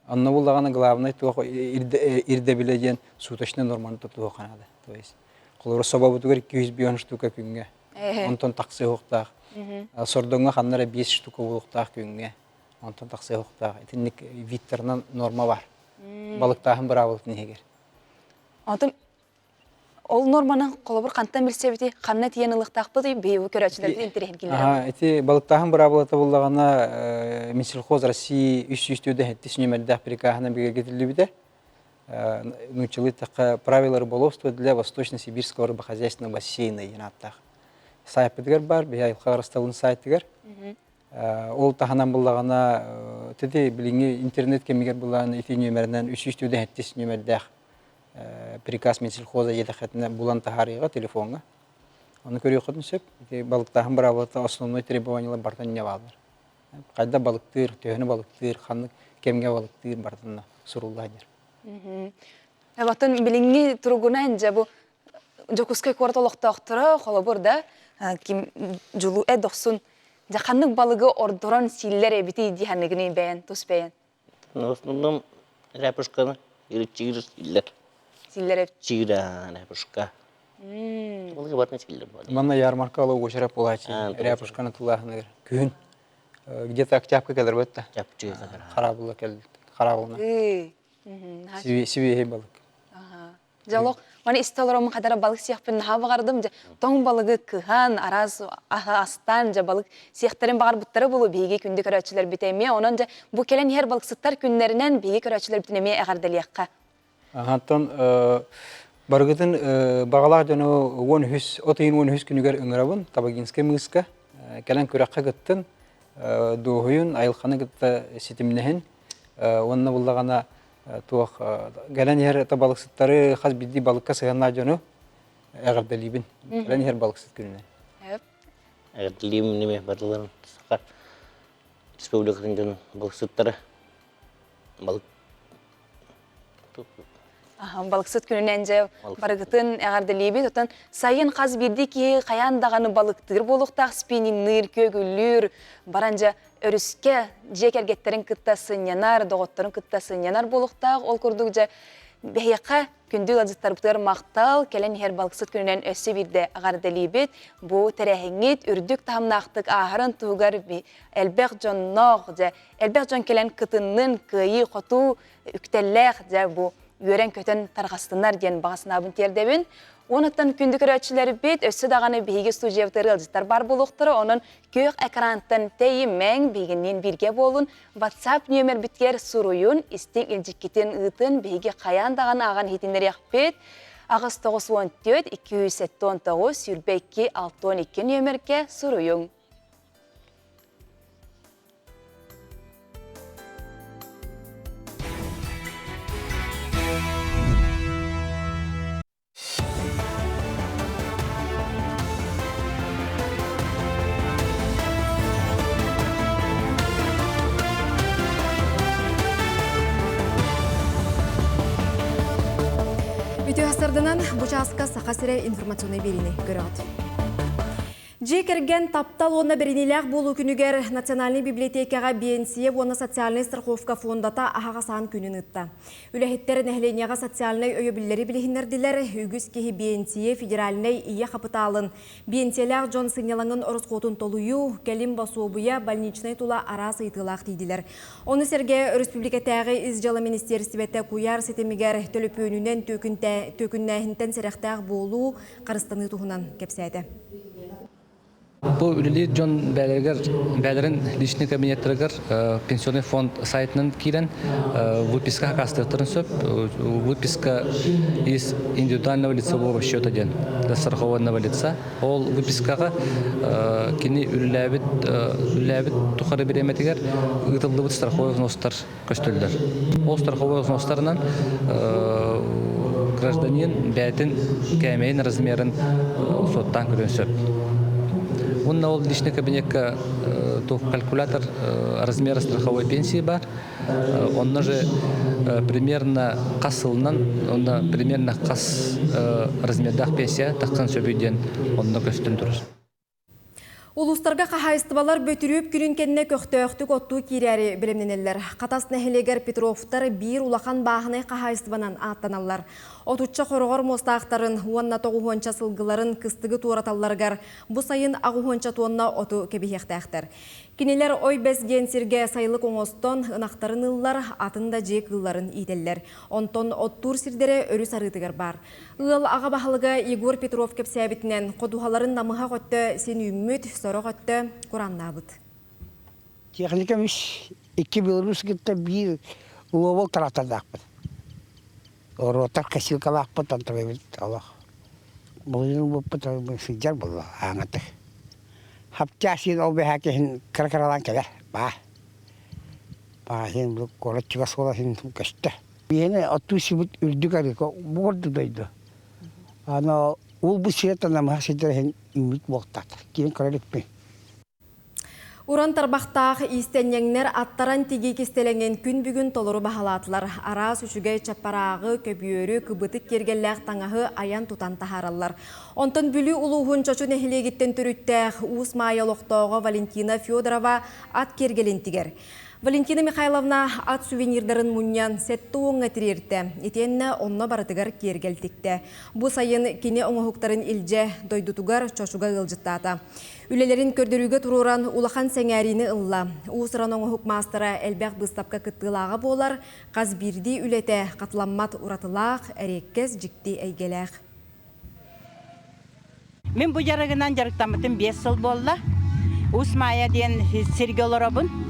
Онно буллаҕына главное туох ирдэбилэ диэн суточный норманы тутуһуохха наада. То есть холобура собобутугар 205 штука күҥҥэ. Онтон тахсыахтаах. Сордоҥҥо ханна эрэ 5 штука буолуохтаах күҥҥэ. Онтон тахсыахтаах. Итинник видтарынан норма бар. Балыктааһын быраабылатын иһигэр. Онтон ол норманы холобур хантан билсэбити, ханна тиийэн ылыахтаахпытый, биһиги көрөөччүлэрбит интэриэһин киллэрэр. Ити балыктааһын быраабылата буллаҕына Минсельхоз России 347 нүөмэрдээх прикаһынан бигэргэтиллибитэ. Нууччалыы эттэххэ правила рыболовства для Восточно-Сибирского рыбохозяйственного бассейна диэн ааттаах. Сайтпытыгар баар, биһи айылҕа харыстабылын сайтыгар. Ол таһынан буллаҕына, ити билиҥҥи интернет кэмигэр буллаҕына ити нүөмэринэн 347 нүөмэрдээх приказ Минсельхоза диэтэххитинэ булан таһаарыыга телефоҥҥа. Ону көрүөххүтүн сөп. Ити балыктааһын быраабылата основной требованиялар барытын инньэ бааллар. Хайда балыктыыр, төһөнү балыктыыр, ханнык кэмҥэ балыктыыр барытын сурулла сылдьар. Оттон билиҥҥи туругунан дьэ бу Дьокуускай куорат олохтоохторо холобур да ким дьулу э дохсун дьэ ханнык балыгы ордорон сииллэр эбитий дии саныгыный бэйэн тус бэйэн В основном ряпушканы чигир сииллэр. Сииллэр эбит. Чигир ряпушка. Балыгы барытын сииллэр буолар. Манна ярмарка ала уочара буолааччы. Ряпушканы тулааһыныгар. Күһүн где-то октябрька кэлэр бытта. Харабылла кэл харабылна. Сибиэһэй балык. Дьэ олох маны истэ олороммун хадара балык сиэхпин наһаа баҕардым. Дьэ тоҥ балыгы кыһан, араас астаан дьэ балык сиэхтэрин баҕарбыттара буолуо биһиги күндү көрөөччүлэрбит эмиэ. Онон дьэ бу кэлэн иһэр балыксыттар күннэринэн биһиги көрөөччүлэрбитин эмиэ эҕэрдэлиэххэ. Антон барыгытын баҕалаах дьону 13 от ыйын 13 күнүгэр ыҥырабын Табагинскай мыыска кэлэн күрэххэ кыттын, дуоһуйун, айылҕаны кытта ситимнэһин уонна буллаҕына туох кэлэн иһэр балыксыттары хас биирдии балыкка сыһыаннаах дьону эҕэрдэлиибин. Кэлэн иһэр балыксыт күнүнэн. Эҕэрдэлиибин неме барыларын Саха Республикатын дьонун балыксыттары балык Балыксыт күнүнэн дьэ барыгытын эҕэрдэлиибит. Оттон сайын хас биирдии киһи хайаан даҕаны балыктыыр буолуохтаах, спиннингныыр, күөгүлүүр, баран дьэ өрүскэ дьиэ кэргэттэрин кытта сынньанар, доҕотторун кытта сынньанар буолуохтаах. Ол курдук дьэ биһиэхэ күндү ыалдьыттарбытыгар махтал, кэлэн иһэр балыксыт күнүнэн өссө биирдэ эҕэрдэлиибит. Бу тэрээһиҥҥит үрдүк таһымнаахтык ааһарын туһугар элбэх дьонноох, дьэ элбэх дьон кэлэн кытыннын, кыайыы-хотуу үктэллээх дьэ бу үөрэн-көтөн тарҕастыннар диэн баҕа санаабын тиэрдэбин. Уонуттан күндү көрөөччүлэрбит өссө даҕаны биһиги студиябытыгар ыалдьыттар бар буолуохтара. Онон күөх экрантан тэйимэҥ, биһигинниин бииргэ буолун, WhatsApp нүөмэрбитигэр суруйун, истиҥ илдьиккитин ыытын, биһиги хайаан даҕаны ааҕан иһитиннэриэхпит. 8 94 279 22 62 нүөмэргэ суруйуҥ. Үтүө сарданан бу чааска Саха сирэ информационнай биэриини көрөҕүт. Дьиэ кэргэн таптал уонна бэриниилээх буолуу күнүгэр Национальнай библиотекаҕа биэнсийэ уонна социальнай страховка фондата аһаҕас аан күнүн ыытта. Үлэһиттэр нэһилиэнньэҕэ социальнай өйөбүллэри билиһиннэрдилэр, үгүс киһи биэнсийэ федеральнай ийэ хапытаалын, биэнсийэлээх дьон сынньалаҥын ороскуотун толуйуу, кэлим босуобуйа, больничнай тула араас ыйытыылаах тиийдилэр. Ону сэргэ өрөспүүбүлүкэтээҕи Ис дьыала министиэристибэтэ куйаар ситимигэр төлөпүөнүнэн түөкүннээһинтэн сэрэхтээх буолуу, харыстаныы туһунан кэпсээтэ. Бу үлэлиир дьон бээлэригэр бээлэрин личный кабинеттарыгар пенсионный фонд сайтынан киирэн выписка хакастыахтарын сөп. Выписка из индивидуального лицевого счета диэн застрахованного лица. Ол выпискаҕа кини үлэлээбит үлэлээбит тухары бириэмэтигэр ыытыллыбыт страховой взностар көстөллөр. Ол страховой взностарынан гражданин бэйэтин кээмэйин размерын суоттаан көрүөн сөп. Уонна ол личный кабинекка калькулятор размера страховой пенсии бар. Онно же примерно хас сылынан, онно примерно хас размердаах пенсия тахсан сөбүй диэн онно көстөн турар. Улуустарга хаһаайыстыбалар Бөтүрүөп күнүн кэннэ көхтөөхтүк оттуу киирээри бэлэмнэнэллэр. Хатас нэһилиэгэр Петровтар биир улахан бааһынай хаһаайыстыбанан ааттаналлар. Отучча хороҕор муостаахтарын уонна тоҕуһуонча сылгыларын кыстыгы туораталларыгар бу сайын аҕыһуонча туонна оту кэбиһиэхтээхтэр. Кинилэр Ой-Бэс диэн сиргэ сайылык оҥостон, ынахтарын ыллар, атын да дьиэ кыылларын иитэллэр. Онтон оттуур сирдэрэ өрүс арыытыгар баар. Ыал аҕа баһылыга Егор Петров кэпсээбитинэн, ходуһаларын намыһах өттө син үүммүт, сорох өттө курааннаабыт. Техникам үс, икки Беларусь кытта биир лобол трактордаахпыт. Ротор косилкалаахпыт, онтон олох былырыын буппут сылдьар буолла ааҥатык. Хаптаа син ол бэһээ киһин кыра-кыралаан кэлэр, баа. Баа син бу куорат чугас буола син көстө. Биһиэнэ оттуу сибит үрдүк арыыка бу курдук дойду. Аны ол бу сирэ намыһах сирдэр иһин үүммүт буолтаат. Киин көрө иликпин. Уран тарбахтаах иистэнньэҥнэр аттаран тигии кистэлэҥин күн бүгүн толору баһылаатылар. Араас үчүгэй чаппарааҕы, көбүөрү, кыбытык киэргэллээх таҥаһы айан-тутан таһаараллар. Онтон Бүлүү улууһун Чочу нэһилиэгиттэн төрүттээх Уус Маайа олохтооҕо Валентина Федорова ат киэргэлин тигэр. Валентина Михайловна ат сувенирдарын мунньан сэттэ уоҥҥа тириэртэ. Итиэннэ онно барытыгар киэргэл тиктэ. Бу сайын кини оҥоһуктарын илдьэ дойдутугар Чочуга ыалдьыттаата. Үлэлэрин көрдөрүүгэ туруоран улахан сэҥээриини ылла. Уус-уран оҥоһук маастара элбэх быыстапка кыттыылааҕа буолар, хас биирдии үлэтэ хатыламмат уратылаах, эриэккэс дьикти эйгэлээх. Мин бу дьарыгынан дьарыктаммытым 5 сыл буолла. Уус Маайа диэн сиргэ олоробун.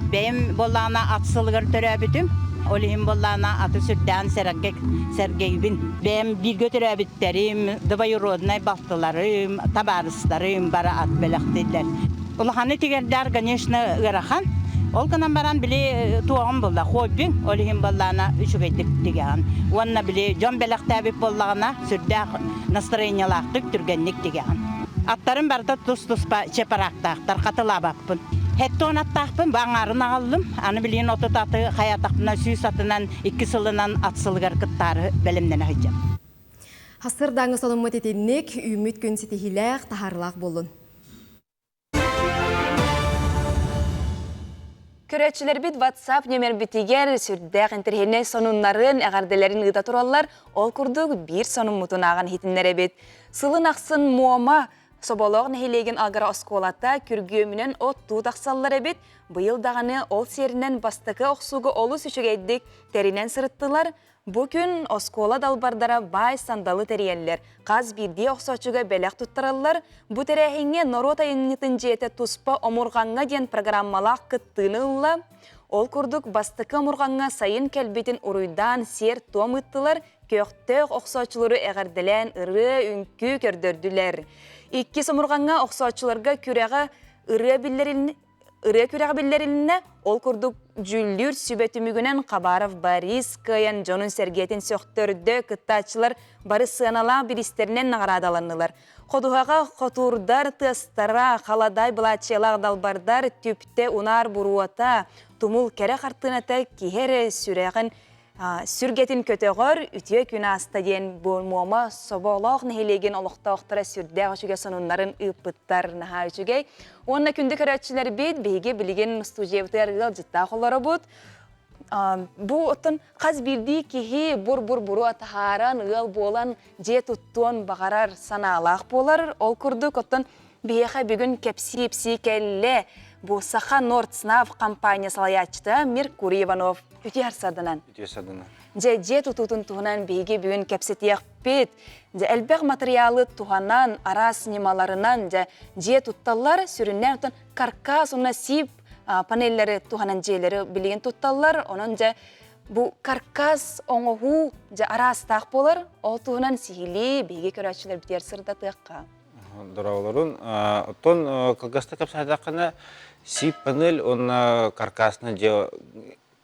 Бэйэм буоллаҕына ат сылыгар төрөөбүтүм. Ол иһин буоллаҕына аты сүрдээн сэргэ сэргэйбин. Бэйэм бииргэ төрөөбүттэрим, двоюроднай балтыларым, табаарыстарым бары ат бэлэхтииллэр. Улаханы тигэрдээр, конечно, ыарахан. Ол гынан баран били туоҕум буолла, хоббиҥ, ол иһин буоллаҕына үчүгэйдик тигэҕин. Уонна били дьон бэлэхтээбит буоллаҕына сүрдээх настроениелаахтык, түргэнник тигэҕин. Аттарым барыта тус-туспа чепараактаахтар, хатылаабаппын. Хэттон аттаахпын, бу аҥаарын аҕаллым. Аны билигин 30 аты хайаатахпына 100 атынан икки сылынан ат сылыгар кыттаары бэлэмнэнэ сылдьабын. Хасырдааҥы соломмут итинник, үүммүт күн ситиһиилээх, таһаарыылаах буоллун. Көрөөччүлэрбит WhatsApp нөмербитигэр сүрдээх интэриэһинэй сонуннарын, эҕэрдэлэрин ыыта тураллар. Ол курдук биир сонуммутун ааҕан иһитиннэрэбит. Сылын ахсын Муома Соболоох нэһилиэгин агро оскуолата күргүөмүнэн оттуу тахсаллар эбит. Быйыл даҕаны ол сиэринэн бастакы охсууга олус үчүгэйдик тэринэн сырыттылар. Бу күн оскуола далбардара баай сандалы тэрийэллэр, хас биирдии охсооччуга бэлэх туттараллар. Бу тэрээһиҥҥэ норуот айымньытын дьиэтэ туспа омурҕаҥҥа диэн программалаах кыттыыны ылла. Ол курдук бастакы омурҕаҥҥа сайын кэлбитин уруйдаан сиэр-туом ыыттылар, көхтөөх охсооччулары эҕэрдэлээн ырыа, үҥкүү көрдөрдүлэр. Иккис омурҕаҥҥа охсооччуларга күрэҕэ ырыа биллэрин Ырыа күрэҕэ биллэрилиннэ, ол курдук дьүүллүүр сүбэ түмүгүнэн Хабаров Борис кыайан дьонун-сэргэтин сөхтөрдө, кыттааччылар бары сыаналаах бириистэринэн наҕараадаланнылар. Ходуһаҕа хотуурдар тыастара, халадаай былааччыйалаах далбардар, түптэ унаар буруота, тумул кэрэ хартыыната киһи эрэ сүрэҕин Сүргэтин көтөҕөр үтүө күн ааста диэн Муома Соболоох нэһилиэгин олохтоохторо сүрдээх үчүгэй сонуннарын ыыппыттар наһаа үчүгэй. Уонна күндү көрөөччүлэрбит, биһиги билигин студиябытыгар ыалдьыттаах олоробут. Бу оттон хас биирдии киһи бур-бур-буруо таһааран, ыал буолан, дьиэ туттуон баҕарар санаалаах буолар. Ол курдук, оттон биһиэхэ бүгүн кэпсии-ипсии кэллэ. Бу Саха Нордснав компания салайааччыта Меркурий Иванов. Үтүө сарсыарданан. Үтүө сарданан. Дьэ, дьиэ тутуутун туһунан биһиги бүгүн кэпсэтиэхпит. Дьэ, элбэх матырыйаалы туһанан, араас ньымаларынан дьэ, дьиэ тутталлар. Сүрүннээн оттон каркас уонна сип панеллэри туһанан дьиэлэри билигин тутталлар. Онон дьэ, бу каркас оҥоһуу дьэ араастаах буолар. Ол туһунан сиһилии биһиги көрөөччүлэрбитигэр сырдатыахха. Дороолорун. Оттон кылгаста кэпсээтэххинэ, сип панель уонна каркасный дьиэ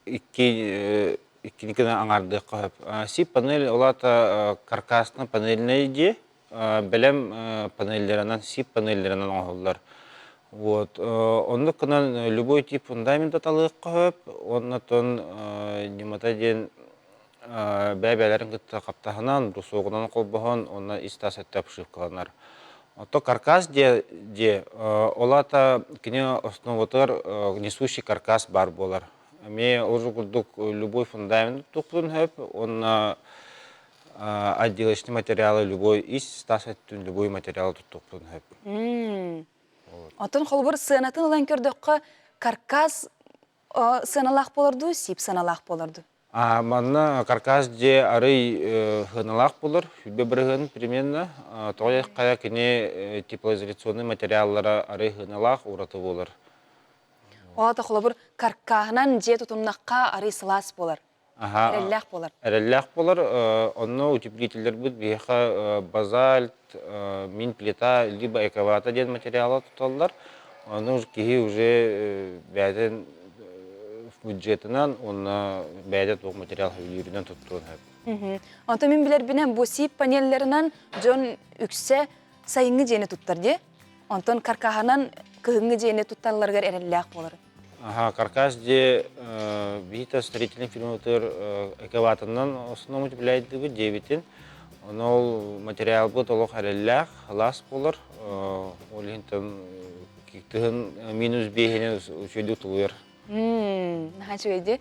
икки иккини гына аҥаардыахха сөп. Сип панель ол аата каркасный панельнай дьиэ бэлэм панеллэринэн сип панеллэринэн оҥоһуллар. Вот оннук гынан любой тип фундамент талыахха сөп уонна оттон ньымата диэн бэйэ-бэйэлэрин кытта хаптаһынан, брусогунан холбоһон уонна ис-тас өттө обшивкаланар. Ото каркас дьиэ дьиэ ол аата кини основатыгар несущий каркас баар буолар. Эмиэ ол курдук любой фундамент туттуохпутун сөп уонна отделочный материалы любой ис-тас өттүн любой материалы туттуохпутун сөп. Оттон холобур сыанатын ылан көрдөххө, каркас сыаналаах буолар дуу, сип сыаналаах буолар дуу? Манна каркас дьиэ арый сыаналаах буолар, 100% примерно. Тоҕо диэтэххэ кини теплоизоляционнай материаллара арый сыаналаах ураты буолар. Ол аата холобур каркаһынан дьиэ тутуннахха арый сылаас буолар. Эрэллээх буолар. Эрэллээх буолар. Онно утеплителлэрбит биһиэхэ базальт, мин-плита, либо эковата диэн материалы туталлар. Ону киһи уже бэйэтин бюджетынан уонна бэйэтэ туох материал сөбүлүүрүнэн туттуон сөп. Онтон мин билэрбинэн бу сип панелларынан дьон үксэ сайыҥҥы дьиэни туттар дии. Онтон каркаһынан кыһыҥҥы дьиэни тутталларыгар эрэллээх буолар. Аха, каркас дьиэ биһиги строительный фирмабытыгар экаватынан основном утепляйдыбыт дьиэбитин. Ону ол материалбыт олох эрэллээх, сылаас буолар. Ол иһин кыһын минус биэһинэн үчүгэйдик тулуйар. Наһаа үчүгэй дии.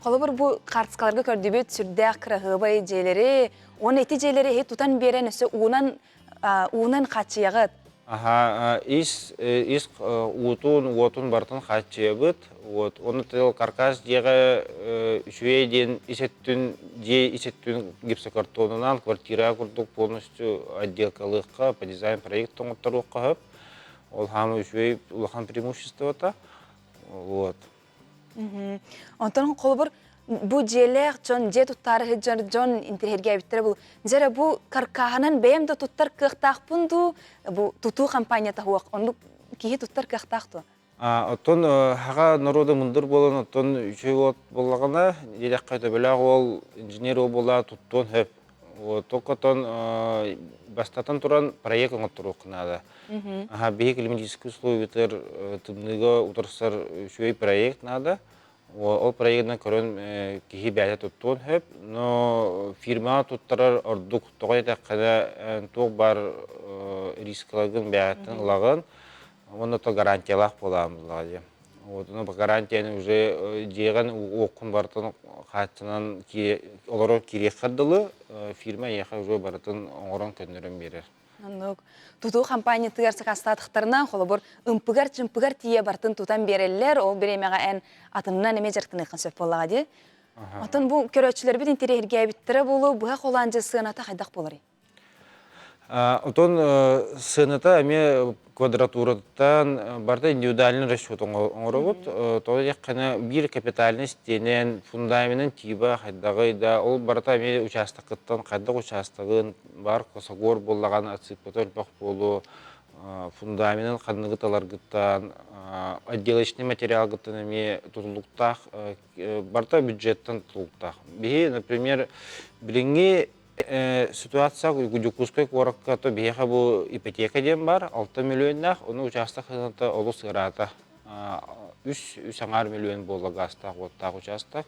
Холобур, бу хаартыскаларга көрдүбүт сүрдээх кыраһыабай дьиэлэри, уонна ити дьиэлэри иһи тутан биэрэн өссө уунан уунан хааччыйаҕыт. Аха, ис ис уутун, уотун барытын хааччыйабыт. Вот, оны тыл каркас дьиэҕэ үчүгэй диэн ис өттүн, дьиэ ис өттүн гипсокартонунан квартира курдук полностью отделкалыахха, по дизайн проект оҥотторуохха сөп. Ол хаама үчүгэй улахан преимуществота. Вот. Онтон холобур бу дьиэлээх дьон, дьиэ туттаары сылдьар дьон интэриэһиргээбиттэрэ бу дьэ бу каркааһынан бэйэм да туттар кыахтаахпын дуу, бу тутуу компанията суох, оннук киһи туттар кыахтаах дуо? Оттон хаҕа норуода мындыр буолан, оттон үчүгэй уол буоллаҕына, диэтэххэ төбөлөөх уол инженер уол буоллаҕына туттуон сөп. Вот, только оттон бастатан туран проект оҥотторуохха наада. Аха, биһи климатический условиятыгар тымныыга утарсар үчүгэй проект наада. Ол проегынан көрөн киһи бэйэтэ туттуон сөп, но фирмаҕа туттарар ордук. Тоҕо диэтэххинэ, туох баар рискаларгын бэйэҕиттэн ылаҕын, уонна то гарантиялаах буолаҕын буллаҕа дии. Вот, ну, гарантияны уже дьиэҕин уоккун барытын хааччынан олорор киириэххэр дылы фирма эйиэхэ уже барытын оҥорон көннөрөн биэрэр. Оннук. Тутуу компаниятыгар сакаастаатахтарына, холобур, ымпыгар-чымпыгар тиийэ бартын тутан биэрэллэр, ол бириэмэҕэ эн атынынан эмиэ дьарыктаныаххын сөп буоллаҕа дии. Оттон бу көрөөччүлэрбит интэриэһиргээбиттэрэ буолуо, быһа холоон дьэ сыаната хайдах буоларый? Отон сыаната эмиэ квадратураттан барыта индивидуальный расчет оҥоробут. Тоҕо диэххинэ биир капитальный стенэн, фундаменын тиба хайдаҕый да, ол барыта эмиэ учаастакыттан хайдах учаастагын бар косогор буоллаҕына отсыппата элбэх буолуо, фундаменын ханныгы таларгыттан, отделочный материалгыттан эмиэ тутулуктаах, барыта бюджеттан тутулуктаах. Биһи, например, билиҥҥи Ситуация Дьокуускай куоракка то биһиэхэ бу ипотека диэн баар, 6 миллионнаах, ону учаастак сыаната олус ыараата. Үс, үс аҥаар миллион буолла гаастаах, уоттаах учаастак.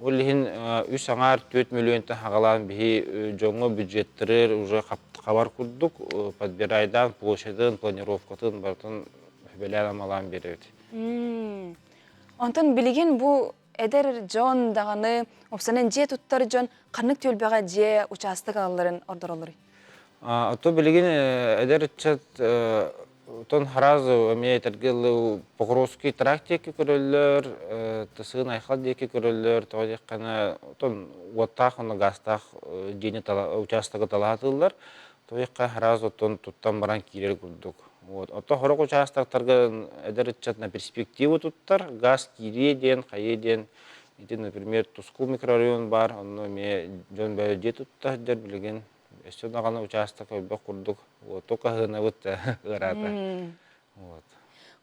Ол иһин үс аҥаар 4 миллионтан хаҕалаан биһи дьоҥҥо бюджеттары уже хабар курдук подбирайдаан площадын, планировкатын барытын сүбэлээн-амалаан биэрэбит. Онтон билигин бу эдэр дьон даҕаны, уопсайынан дьиэ туттар дьон ханнык түөлбэҕэ дьиэ учаастак алалларын ордороллоруй? А то билигин эдэр ыччат тон сразу эмиэ этэргэ дылы Покровский тракт диэки көрөллөр, Тысыын Айхал диэки көрөллөр, тоҕо диэххинэ тон уоттаах уонна гаастаах дьиэни учаастагы талаһатыыллар. Тоҕо диэххэ сразу оттон туттан баран киирэр курдук. Вот. Ото сорох учаастактарга эдэр ыччат на перспективу туттар, газ киириэ диэн, хайыа диэн. Ити, например, Тускул микрорайон баар, онно эмиэ дьон бэйэ дьиэ тутта сылдьар билигин. Өссө даҕаны учаастак элбэх курдук. Вот, только ыһынабыт ыараата. Вот.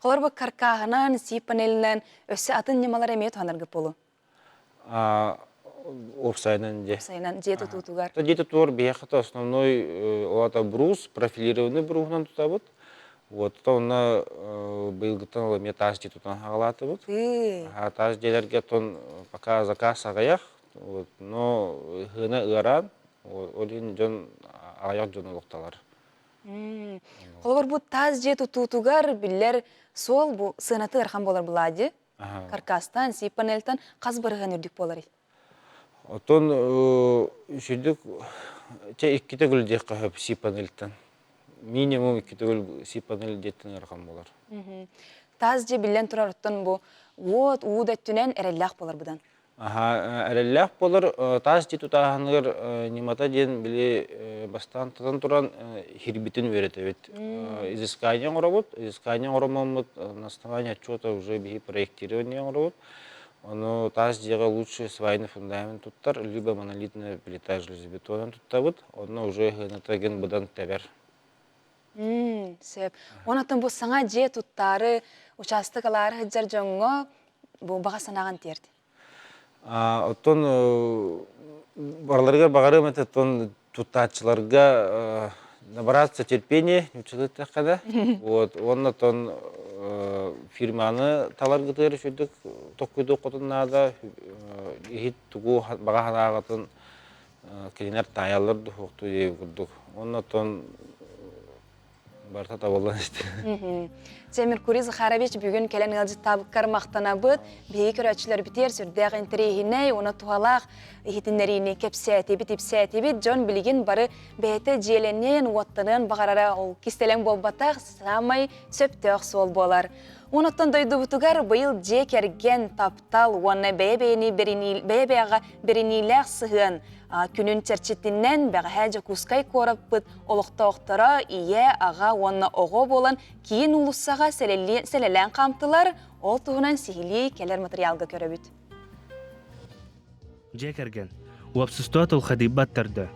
Холор бу каркааһынан, сип панелинэн өссө атын ньымалар эмиэ туһанаргыт буолуо. Уопсайынан дьиэ. Уопсайынан дьиэ тутуутугар. Дьиэ тутуур биһиэхэ основной ол брус, профилированный бруһунан тутабыт. Вот, то онно быйылгыттан ол эмиэ таас дьиэ тутан хаҕалаатыбыт. Таас дьиэлэргэ тон пока заказ аҕыйах, вот, но ыһыына ыараан, ол иһин дьон аҕыйах дьон олохтолор. Холобур, бу таас дьиэ тутуутугар биллэр суол бу сыаната ыарахан буолар буолаа дии. Каркастан, сип панельтан хас бырыһыан үрдүк буоларый? Оттон үчүгдүк чэ икки төгүл диэххэ сөп сип панельтан. Минимум икки төгүл сип панель диэттэн ыарахан буолар. Таас дьиэ биллэн турар оттон бу уот, уу да өттүнэн эрэллээх буолар быдан. Аха, эрэллээх буолар. Таас дьиэ тутааһыныгар ньымата диэн били бастаан тутан туран хирбитин үөрэтэбит. Изыскание оҥоробут. Изыскание оҥороммут на основании отчета уже биһи проектирование оҥоробут. Ону таас дьиэҕэ лучше свайный фундамент туттар, либо монолитная плита железобетонун туттабыт. Онно уже ыһыыната гын быдан тэбэр. Сөп. Онон бу саҥа дьиэ туттаары, учаастак ылаары сылдьар дьоҥҥо бу баҕа санааҕын тиэрт. Оттон барыларыгар баҕарыам этэ, оттон туттааччыларга набраться терпение, нууччалыы эттэххэ Вот, уонна оттон фирманы таларгытыгар үчүгдүк токкуйдуоххутун наада, иһит тугу баҕа санааҕытын кинилэр таайаллар духуохтуу диэби курдук. Уонна оттон Барыта табыллан истэ. Дьэ, Меркурий Захарович бүгүн кэлэн ыалдьыттаабыккар махтанабыт. Биһиги көрөөччүлэрбитигэр сүрдээх интэриэһинэй уонна туһалаах иһитиннэриини кэпсээтибит, ипсээтибит. Дьон билигин бары бэйэтэ дьиэлэниэн, уоттаныан баҕарара ол кистэлэҥ буолбатах, саамай сөптөөх суол буолар. Онуттан дойдубутугар быйыл дьиэ кэргэн, таптал уонна бэйэ-бэйэни бэйэ-бэйэҕэ бэриниилээх сыһыан күнүн чэрчитинэн бэҕэһээ Дьокуускай куораппыт олохтоохторо ийэ, аҕа уонна оҕо буолан киин уулуссаҕа сэлэлээн хаамтылар. Ол туһунан сиһилии кэлэр материалга көрөбүт. Дьиэ кэргэн, уопсустуба тулхадыйбат төрдө.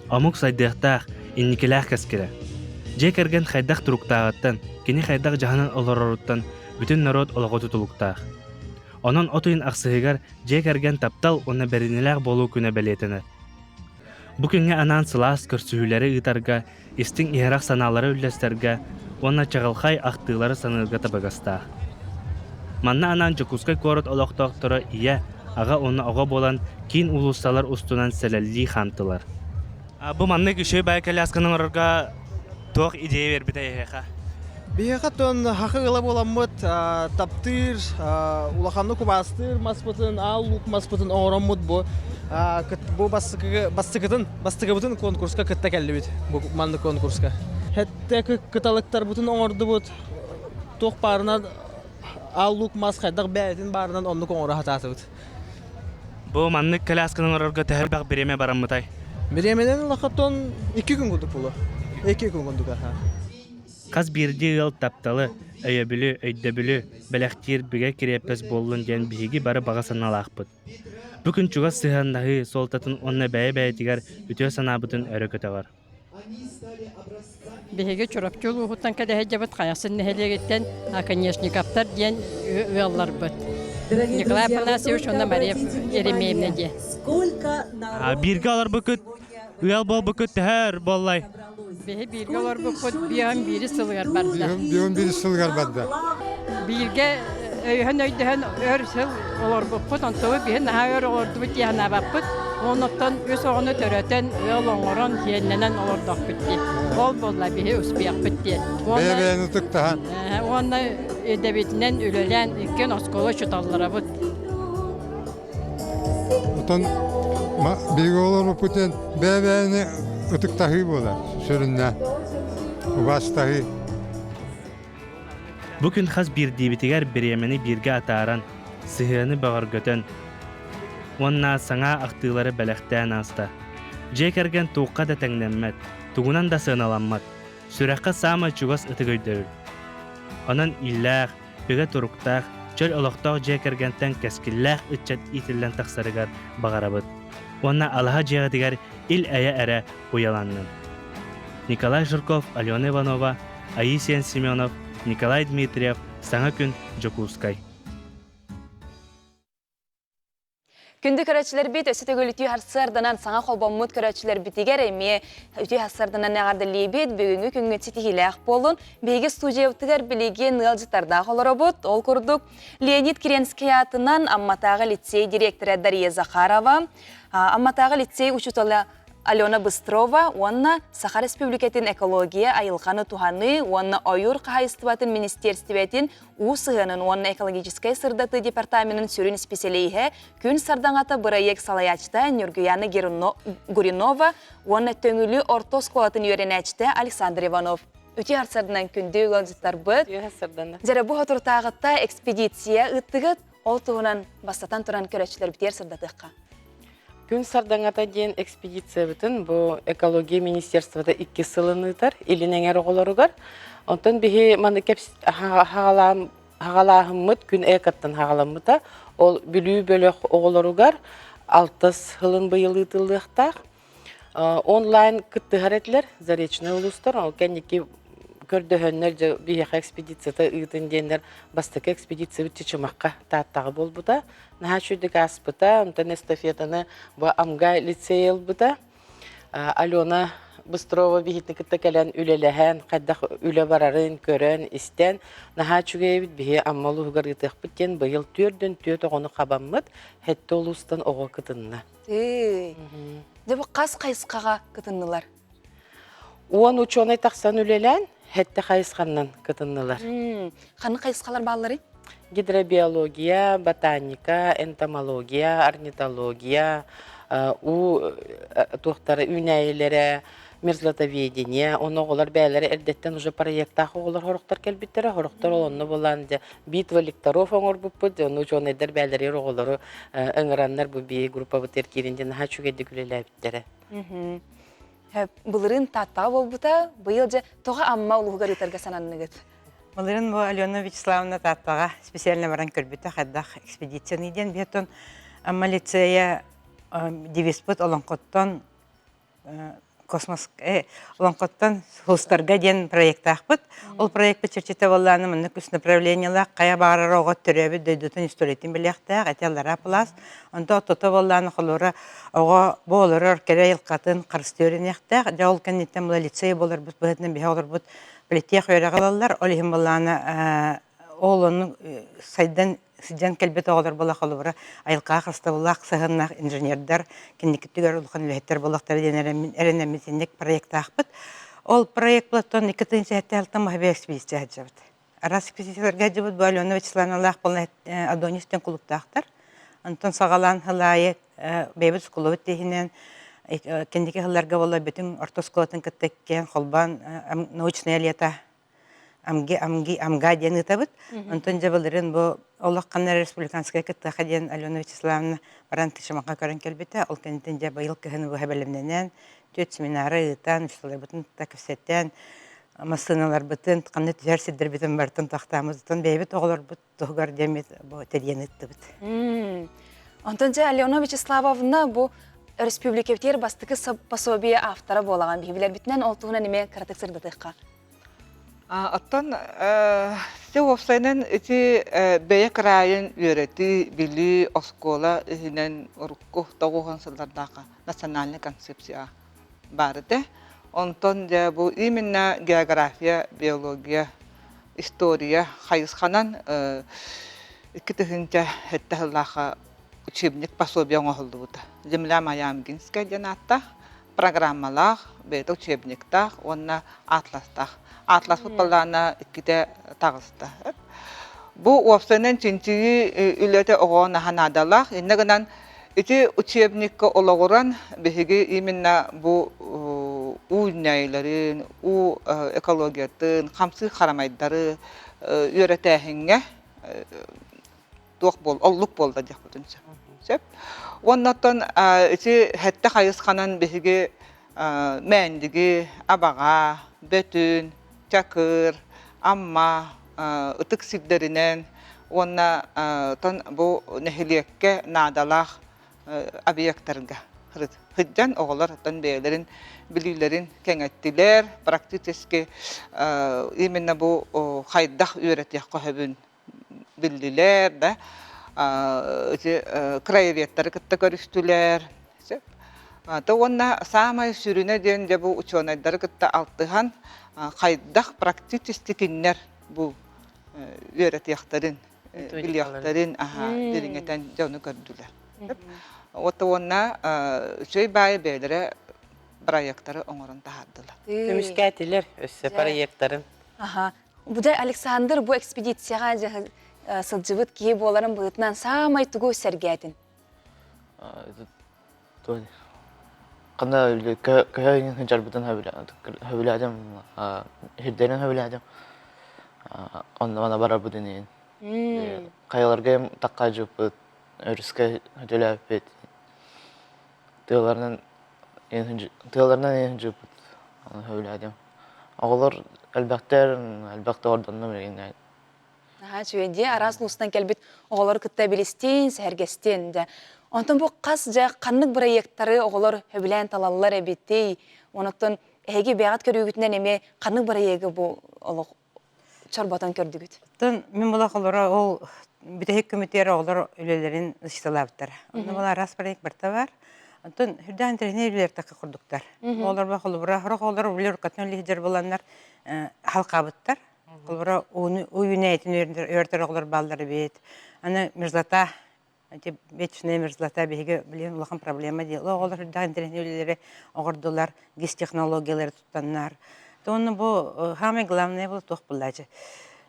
Омук сайдыахтаах, инникилээх кэскилэ. Дьиэ кэргэн хайдах туруктааҕыттан, кини хайдах дьаһанан олороруттан бүтүн норуот олоҕо тутулуктаах. Онон от ыйын ахсыһыгар дьиэ кэргэн таптал уонна бэриниилээх буолуу күнэ бэлиэтэнэр. Бу күҥҥэ анаан сылаас көрсүһүүлэри ыытарга, истиҥ иһэрэх санаалары үллэстэргэ уонна чаҕылхай ахтыылары саныырга табыгастаах. Манна анаан Дьокуускай куорат олохтоохторо ийэ, аҕа уонна оҕо буолан киин уулуссалар устунан сэлэллии хаамтылар. Бу маннык үчүгэй баай колясканы оҥорорго туох идея биэрбитэ эһиэхэ? Биһиэхэ тон хахы ыла буоламмыт таптыыр, улаханнык убаастыыр маспытын, аал луук маспытын оҥороммут бу бу бастакытын бастакыбытын конкурска кытта кэллибит бу маннык конкурска. Хэттэ кыталыктарбытын оҥордубут туох баарынан аал луук мас хайдах бэйэтин баарынан оннук оҥоро сатаатыбыт. Бу маннык колясканы оҥорорго төһө элбэх бириэмэ бараммытай? Бириэмэнэн улахаттан 2 күн курдук буолуо. 2 күн курдук аха. Хас биирдии ыал тапталы, өйөбүлү, өйдөбүлү бэлэхтиир бигэ кириэппэс буоллун диэн биһиги бары баҕа санаалаахпыт. Бу күн чугас сыһыаннаһыы суолтатын уонна бэйэ-бэйэтигэр үтүө санаабытын өрө көтөҕөр. Биһиги Чурапчы улууһуттан кэлэһэдьэбит Хайахсын нэһилиэгиттэн Оконешниковтар диэн ыалларбыт. Николай Афанасьевич уонна Мария Еремеевна диэн. Бииргэ олорбуккут, ыал буолбуккут төһөр буоллай? Биһи бииргэ олорбуппут биэһин биири сылыгар барда. Биэһин биири сылыгар барда. Бииргэ өйөһөн өйдөһөн өр сыл олорбуппут, онтубут биһи наһаа өр олордубут дии санаабаппыт. Онуттан үс оҕону төрөтөн, ыал оҥорон, сиэннэнэн олордохпут дии. Ол буолла биһи успехпыт диэн. Бэйэ-бэйэни ытыктаһан. Уонна идэбитинэн үлэлээн иккиэн оскуола учууталларабыт. Отон биһиги олорбуппут диэн бэйэ-бэйэни ытыктаһыы буолар сүрүннээн убаастаһыы. Бу күн хас биирдиибитигэр бириэмэни бииргэ атааран, сыһыаны бөҕөргөтөн уонна саҥа ахтыылары бэлэхтээн ааста. Дьиэ кэргэн туохха да тэҥнэммэт, тугунан да сыаналаммат, сүрэххэ саамай чугас ытык өйдөбүл. Онон иллээх, бигэ туруктаах, чөл олохтоох дьиэ кэргэнтэн кэскиллээх ыччат иитиллэн тахсарыгар баҕарабыт уонна алаһа дьиэҕитигэр ил-эйэ эрэ уйаланнын. Николай Жирков, Алена Иванова, Аисиан Семенов, Николай Дмитриев, Саҥа күн, Дьокуускай. Күндү көрөөччүлэрбит өссө төгүл үтүө сарсыарданан саҥа холбоммут көрөөччүлэрбитигэр эмиэ үтүө сарсыарданан эҕэрдэлиибит. Бүгүҥҥү күҥҥүт ситиһиилээх буоллун. Биһиги студиябытыгар билигин ыалдьыттардаах олоробут. Ол курдук Леонид Киренский аатынан Амматааҕы лицей директора Дария Захарова, Амматааҕы лицей учуутала Алена Быстрова уонна Саха Республикатын экология, айылҕаны туһаныы уонна ойуур хаһаайыстыбатын министиэрстибэтин уу сыһыанын уонна экологическай сырдатыы департаменын сүрүн исписэлииһэ Күн сардаҥата бырайыак салайааччыта Нюргуяна Гуринова уонна Төҥүлү орто оскуолатын үөрэнээччитэ Александр Иванов. Үтүө харсарданан күндү ыалдьыттарбыт. Дьэрэ бу соторутааҕыта экспедиция ыыттыгыт. Ол туһунан бастатан туран көрөөччүлэрбитигэр сырдатыахха. Күн сардаҥата диэн экспедициябытын бу экология министерствота икки сылын ыытар Илин эҥэр оҕолоругар. Онтон биһи маны хаҕалааһыммыт күн экоттан хаҕаламмыта. Ол Бүлүү бөлөх оҕолоругар алтыс сылын быйыл ыытыллыахтаах. Онлайн кыттыһар этилэр Заречный улуустар. Ол кэнники көрдөһөннөр дьэ биһиэхэ экспедицията ыытын диэннэр бастакы экспедициябыт Чычымахха Тааттаҕа буолбута. Наһаа үчүгдүк ааспыта. Онтон эстафетаны бу Амга лицей ылбыта. Алена Быстрова биһитини кытта кэлэн үлэлэһэн, хайдах үлэ барарын көрөн, истэн, наһаа үчүгэй эбит биһи Амма улууһугар ыытыахпыт диэн быйыл түөрдөн түөрт оҕону хабаммыт, сэттэ улуустан оҕо кытынна. Дьэ бу хас хайысхаҕа кытыннылар? 10 учуонай тахсан үлэлээн, Хэтте хайысханнан кытыннылар. Ханнык хайысхалар баалларый? Гидробиология, ботаника, энтомология, орнитология, уу туохтара үүнээйилэрэ, мерзлотоведение, ону оҕолор бэйэлэрэ эрдэттэн уже проектаах оҕолор хорохтор кэлбиттэрэ, хорохтор ол онно булан дьэ битва лекторов оҥорбуппут, ону учуонайдар бэйэлэригэр оҕолору ыҥыраннар бу бии группабытыгар киирин диэн наһаа үчүгэйдик үлэлээбиттэрэ. Былырыын Тааттаҕа буолбута, быйыл дьэ тоҕо Амма улууһугар ыытарга сананныгыт? Былырыын бу Алена Вячеславовна Тааттаҕа специально баран көрбүтэ хайдах экспедицияны диэн биһиттон Амма лицея девизпыт олоҥхоттон космос олоҥхоттон сулустарга диэн проектаахпыт. Ол проекпыт чэрчитэ буоллаана маннык үс направлениелаах хайа баҕарар оҕо төрөөбүт дойдутун историятын билиэхтээх, эти аллараа пласт. Онто ортото буоллаана холура оҕо бу олорор кэрэ айылҕатын харыстыы үөрэниэхтээх. Дьэ ол кэнниттэн була лицей буоларбыт быһыытынан биһи олорбут политех үөрэҕи ылаллар. Ол иһин буоллаана ол ону сайдан сылдьан кэлбит оҕолор буола холобура айылҕаҕа харыстабыллаах сыһыаннаах инженердэр киникитигэр улахан үлэһиттэр буолуохтара диэн эрэнэммит инник проектаахпыт. Ол проект Платон 2007 Мохабе экспедиция сылдьабыт. Араас экспедицияларга сылдьыбыт бу Алена Вячеславовналаах буолла Адонис диэн кулуктаахтар. Онтон саҕалаан сыл аайы бэйэбит оскуолабыт тиһинэн кэнники сылларга буолла бүтүн орто оскуолатын кытта иккиэн холбоон научное лето Амги, Амги, Амга диэн ыытабыт. Онтон дьэ былырыын бу олох ханна республиканскай кыттыаха диэн Алена Вячеславовна баран Тышамаха көрөн кэлбитэ. Ол кэнниттэн дьэ быйыл кыһын быһа бэлэмнэнэн, түөрт семинары ыытан, учууталларбытын кытта кэпсэтэн, массыыналарбытын, ханна түһэр сирдэрбитин барытын тохтооммутуттан бэйэбит оҕолорбут туһугар диэммит бу тэрийэн ыыттыбыт. Онтон дьэ Алена Вячеславовна бу өрөспүүбүлүкэбитигэр бастакы пособие автора буолаҕын биһи билэрбитинэн ол туһунан эмиэ кыратык сырдатыахха. Оттон все уопсайынан ити бэйэ кыраайын үөрэтии, билии, оскуола иһинэн урукку тоҕуһун сыллардаахха национальный концепция баар этэ. Онтон дьэ бу именно география, биология, история хайысханан 2007 сыллаахха учебник пособие оҥоһуллубута. Земля моя Амгинская диэн ааттаах программалаах, бэйэтэ учебниктаах уонна атластаах. Атласпыт балаана иккитэ таҕыста. Бу уопсайынан чинчийии үлэтэ оҕоҕо наһаа наадалаах. Иннэ гынан ити учебникка олоҕуран биһиги именно бу уу үүнээйилэрин, уу экологиятын, хамсыыр харамайдары үөрэтээһиҥҥэ туох буол оллук буолла диэхпитин сөп. Сөп. Уонна оттон ити сэттэ хайысханан биһиги Мээндиги, Абаҕа, Бөтүн, Чакыр, Амма ытык сирдэринэн уонна тон бу нэһилиэккэ наадалаах объектарга сылдьан оҕолор оттон бэйэлэрин билиилэрин кэҥэттилэр, практически именно бу хайдах үөрэтиэххэ сөбүн биллилэр да ити краеведтары кытта көрүстүлэр сөп то уонна саамай сүрүнэ диэн дьэ бу учуонайдары кытта алтыһан хайдах практически кинилэр бу үөрэтиэхтэрин билиэхтэрин аха дириҥэтэн дьону көрдүлэр вот уонна үчүгэй баайы бэйэлэрэ проекттары оҥорон таһаардылар көмүскээтилэр өссө проекттарын аха Будай Александр бу экспедицияҕа сылдьыбыт киһи буоларын быһыытынан саамай тугу сэргээтин? Ханна көһө сылдьарбытын сөбүлээтим, сирдэрин сөбүлээтим. Онно мана барарбытын иһин. Хайаларга тахха дьыппыт, өрүскэ төлөөппүт. Тыаларынан тыаларынан иһин дьыппыт. Оны сөбүлээтим. Оҕолор элбэхтэр, элбэхтэ ордоннум билигин. Наһаа үчүгэй дии, араас улуустан кэлбит оҕолору кытта билистиин, сэһэргэстиин дьэ. Онтон бу хас дьэ ханнык бырайыактары оҕолор сөбүлээн талаллар эбитий? Онон эһиги бэйэҕит көрүүгүтүнэн эмиэ ханнык бырайыагы бу олох чорботон көрдүгүт? Оттон мин була холоро ол бүтэһик көмүтүөр оҕолор үлэлэрин ычыталаабыттар. Онно була араас проект барыта бар. Онтон үрдээн интэриэһинэй үлэлэр такка курдуктар. Оҕолор ба холобура сорох оҕолор үлэ уруккатын үлэһитэр буоланнар халқаабыттар. Холобура ууну үүнээтин үөрэтэр оҕолор бааллар эбит. Аны мерзлота Ити вечная мерзлота биһиги билигин улахан проблема дии. Оҕолор үрдээх интэриэһинэй үлэлэри оҕордулар, гис технологиялары туттаннар. Онно бу самое главное был туох буллаачы.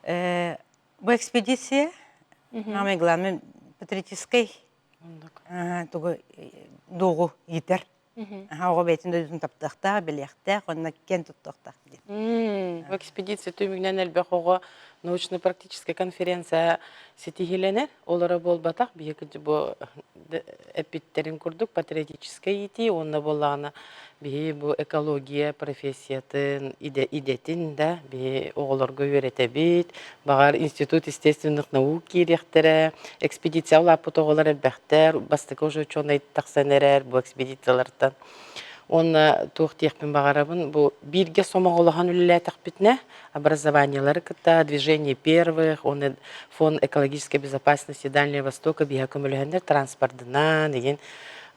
Бу экспедиция самое главное патриотическай тугу дуоҕу иитэр. Оҕо бэйэтин дойдутун таптыахтаах, билиэхтээх, уонна киэн туттуохтаах диэн. Бу экспедиция түмүгүнэн элбэх оҕо научно-практическай конференция ситиһиилэнэр. Олоро буолбатах, биһиги бу эппиттэрин курдук патриотическай иитии уонна буоллаҕына биһи бу экология профессиятын идэтин да биһи оҕолорго үөрэтэбит. Баҕар институт естественных наук киириэхтэрэ, экспедиция улааппыт оҕолор элбэхтэр, бастакы уже ученый тахсан эрэр бу экспедициялартан. Уонна туох диэхпин баҕарабын, бу бииргэ сомоҕолоһон үлэлээтэхпитинэ, образованиелары кытта движение первых, уонна фонд экологической безопасности Дальнего Востока биһа көмөлөһөннөр транспордынан игин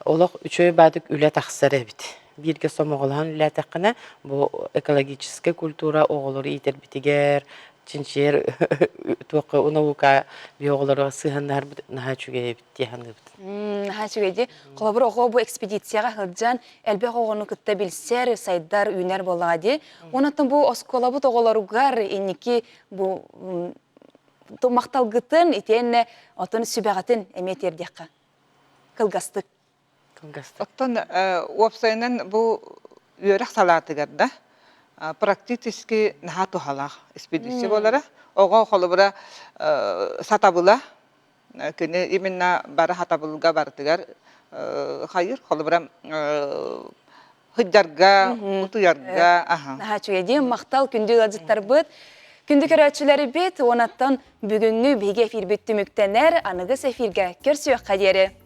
олох үчүгэй баадык үлэ тахсар эбит. Бииргэ сомоҕолоһон үлэлээтэххинэ, бу экологическай культура оҕолору иитэрбитигэр, чинчийэр туохха наука биһи оҕолоро сыһыаннаһарбыт наһаа үчүгэй эбит дии саныыбыт. Наһаа үчүгэй дии. Холобур, оҕо бу экспедицияҕа сылдьан элбэх оҕону кытта билсэр, сайдар, үүнэр буоллаҕа дии. Онон бу оскуолабыт оҕолоругар инники бу махталгытын итиэннэ отон сүбэҕитин эмиэ тиэрдиэххэ. Кылгастык. Оттон уопсайынан бу үөрэх салаатыгар да практически наһаа туһалаах экспедиция буолара. Оҕо холобура сатабыла кини именно бары сатабылга барытыгар хайыр холобура сылдьарга, утуйарга аха. Наһаа үчүгэй дии. Махтал күндү ыалдьыттарбыт. Күндү көрөөччүлэрбит, уонаттан бүгүҥҥү биһиги эфирбит түмүктэнэр. Аныгыс эфиргэ көрсүөххэ диэри.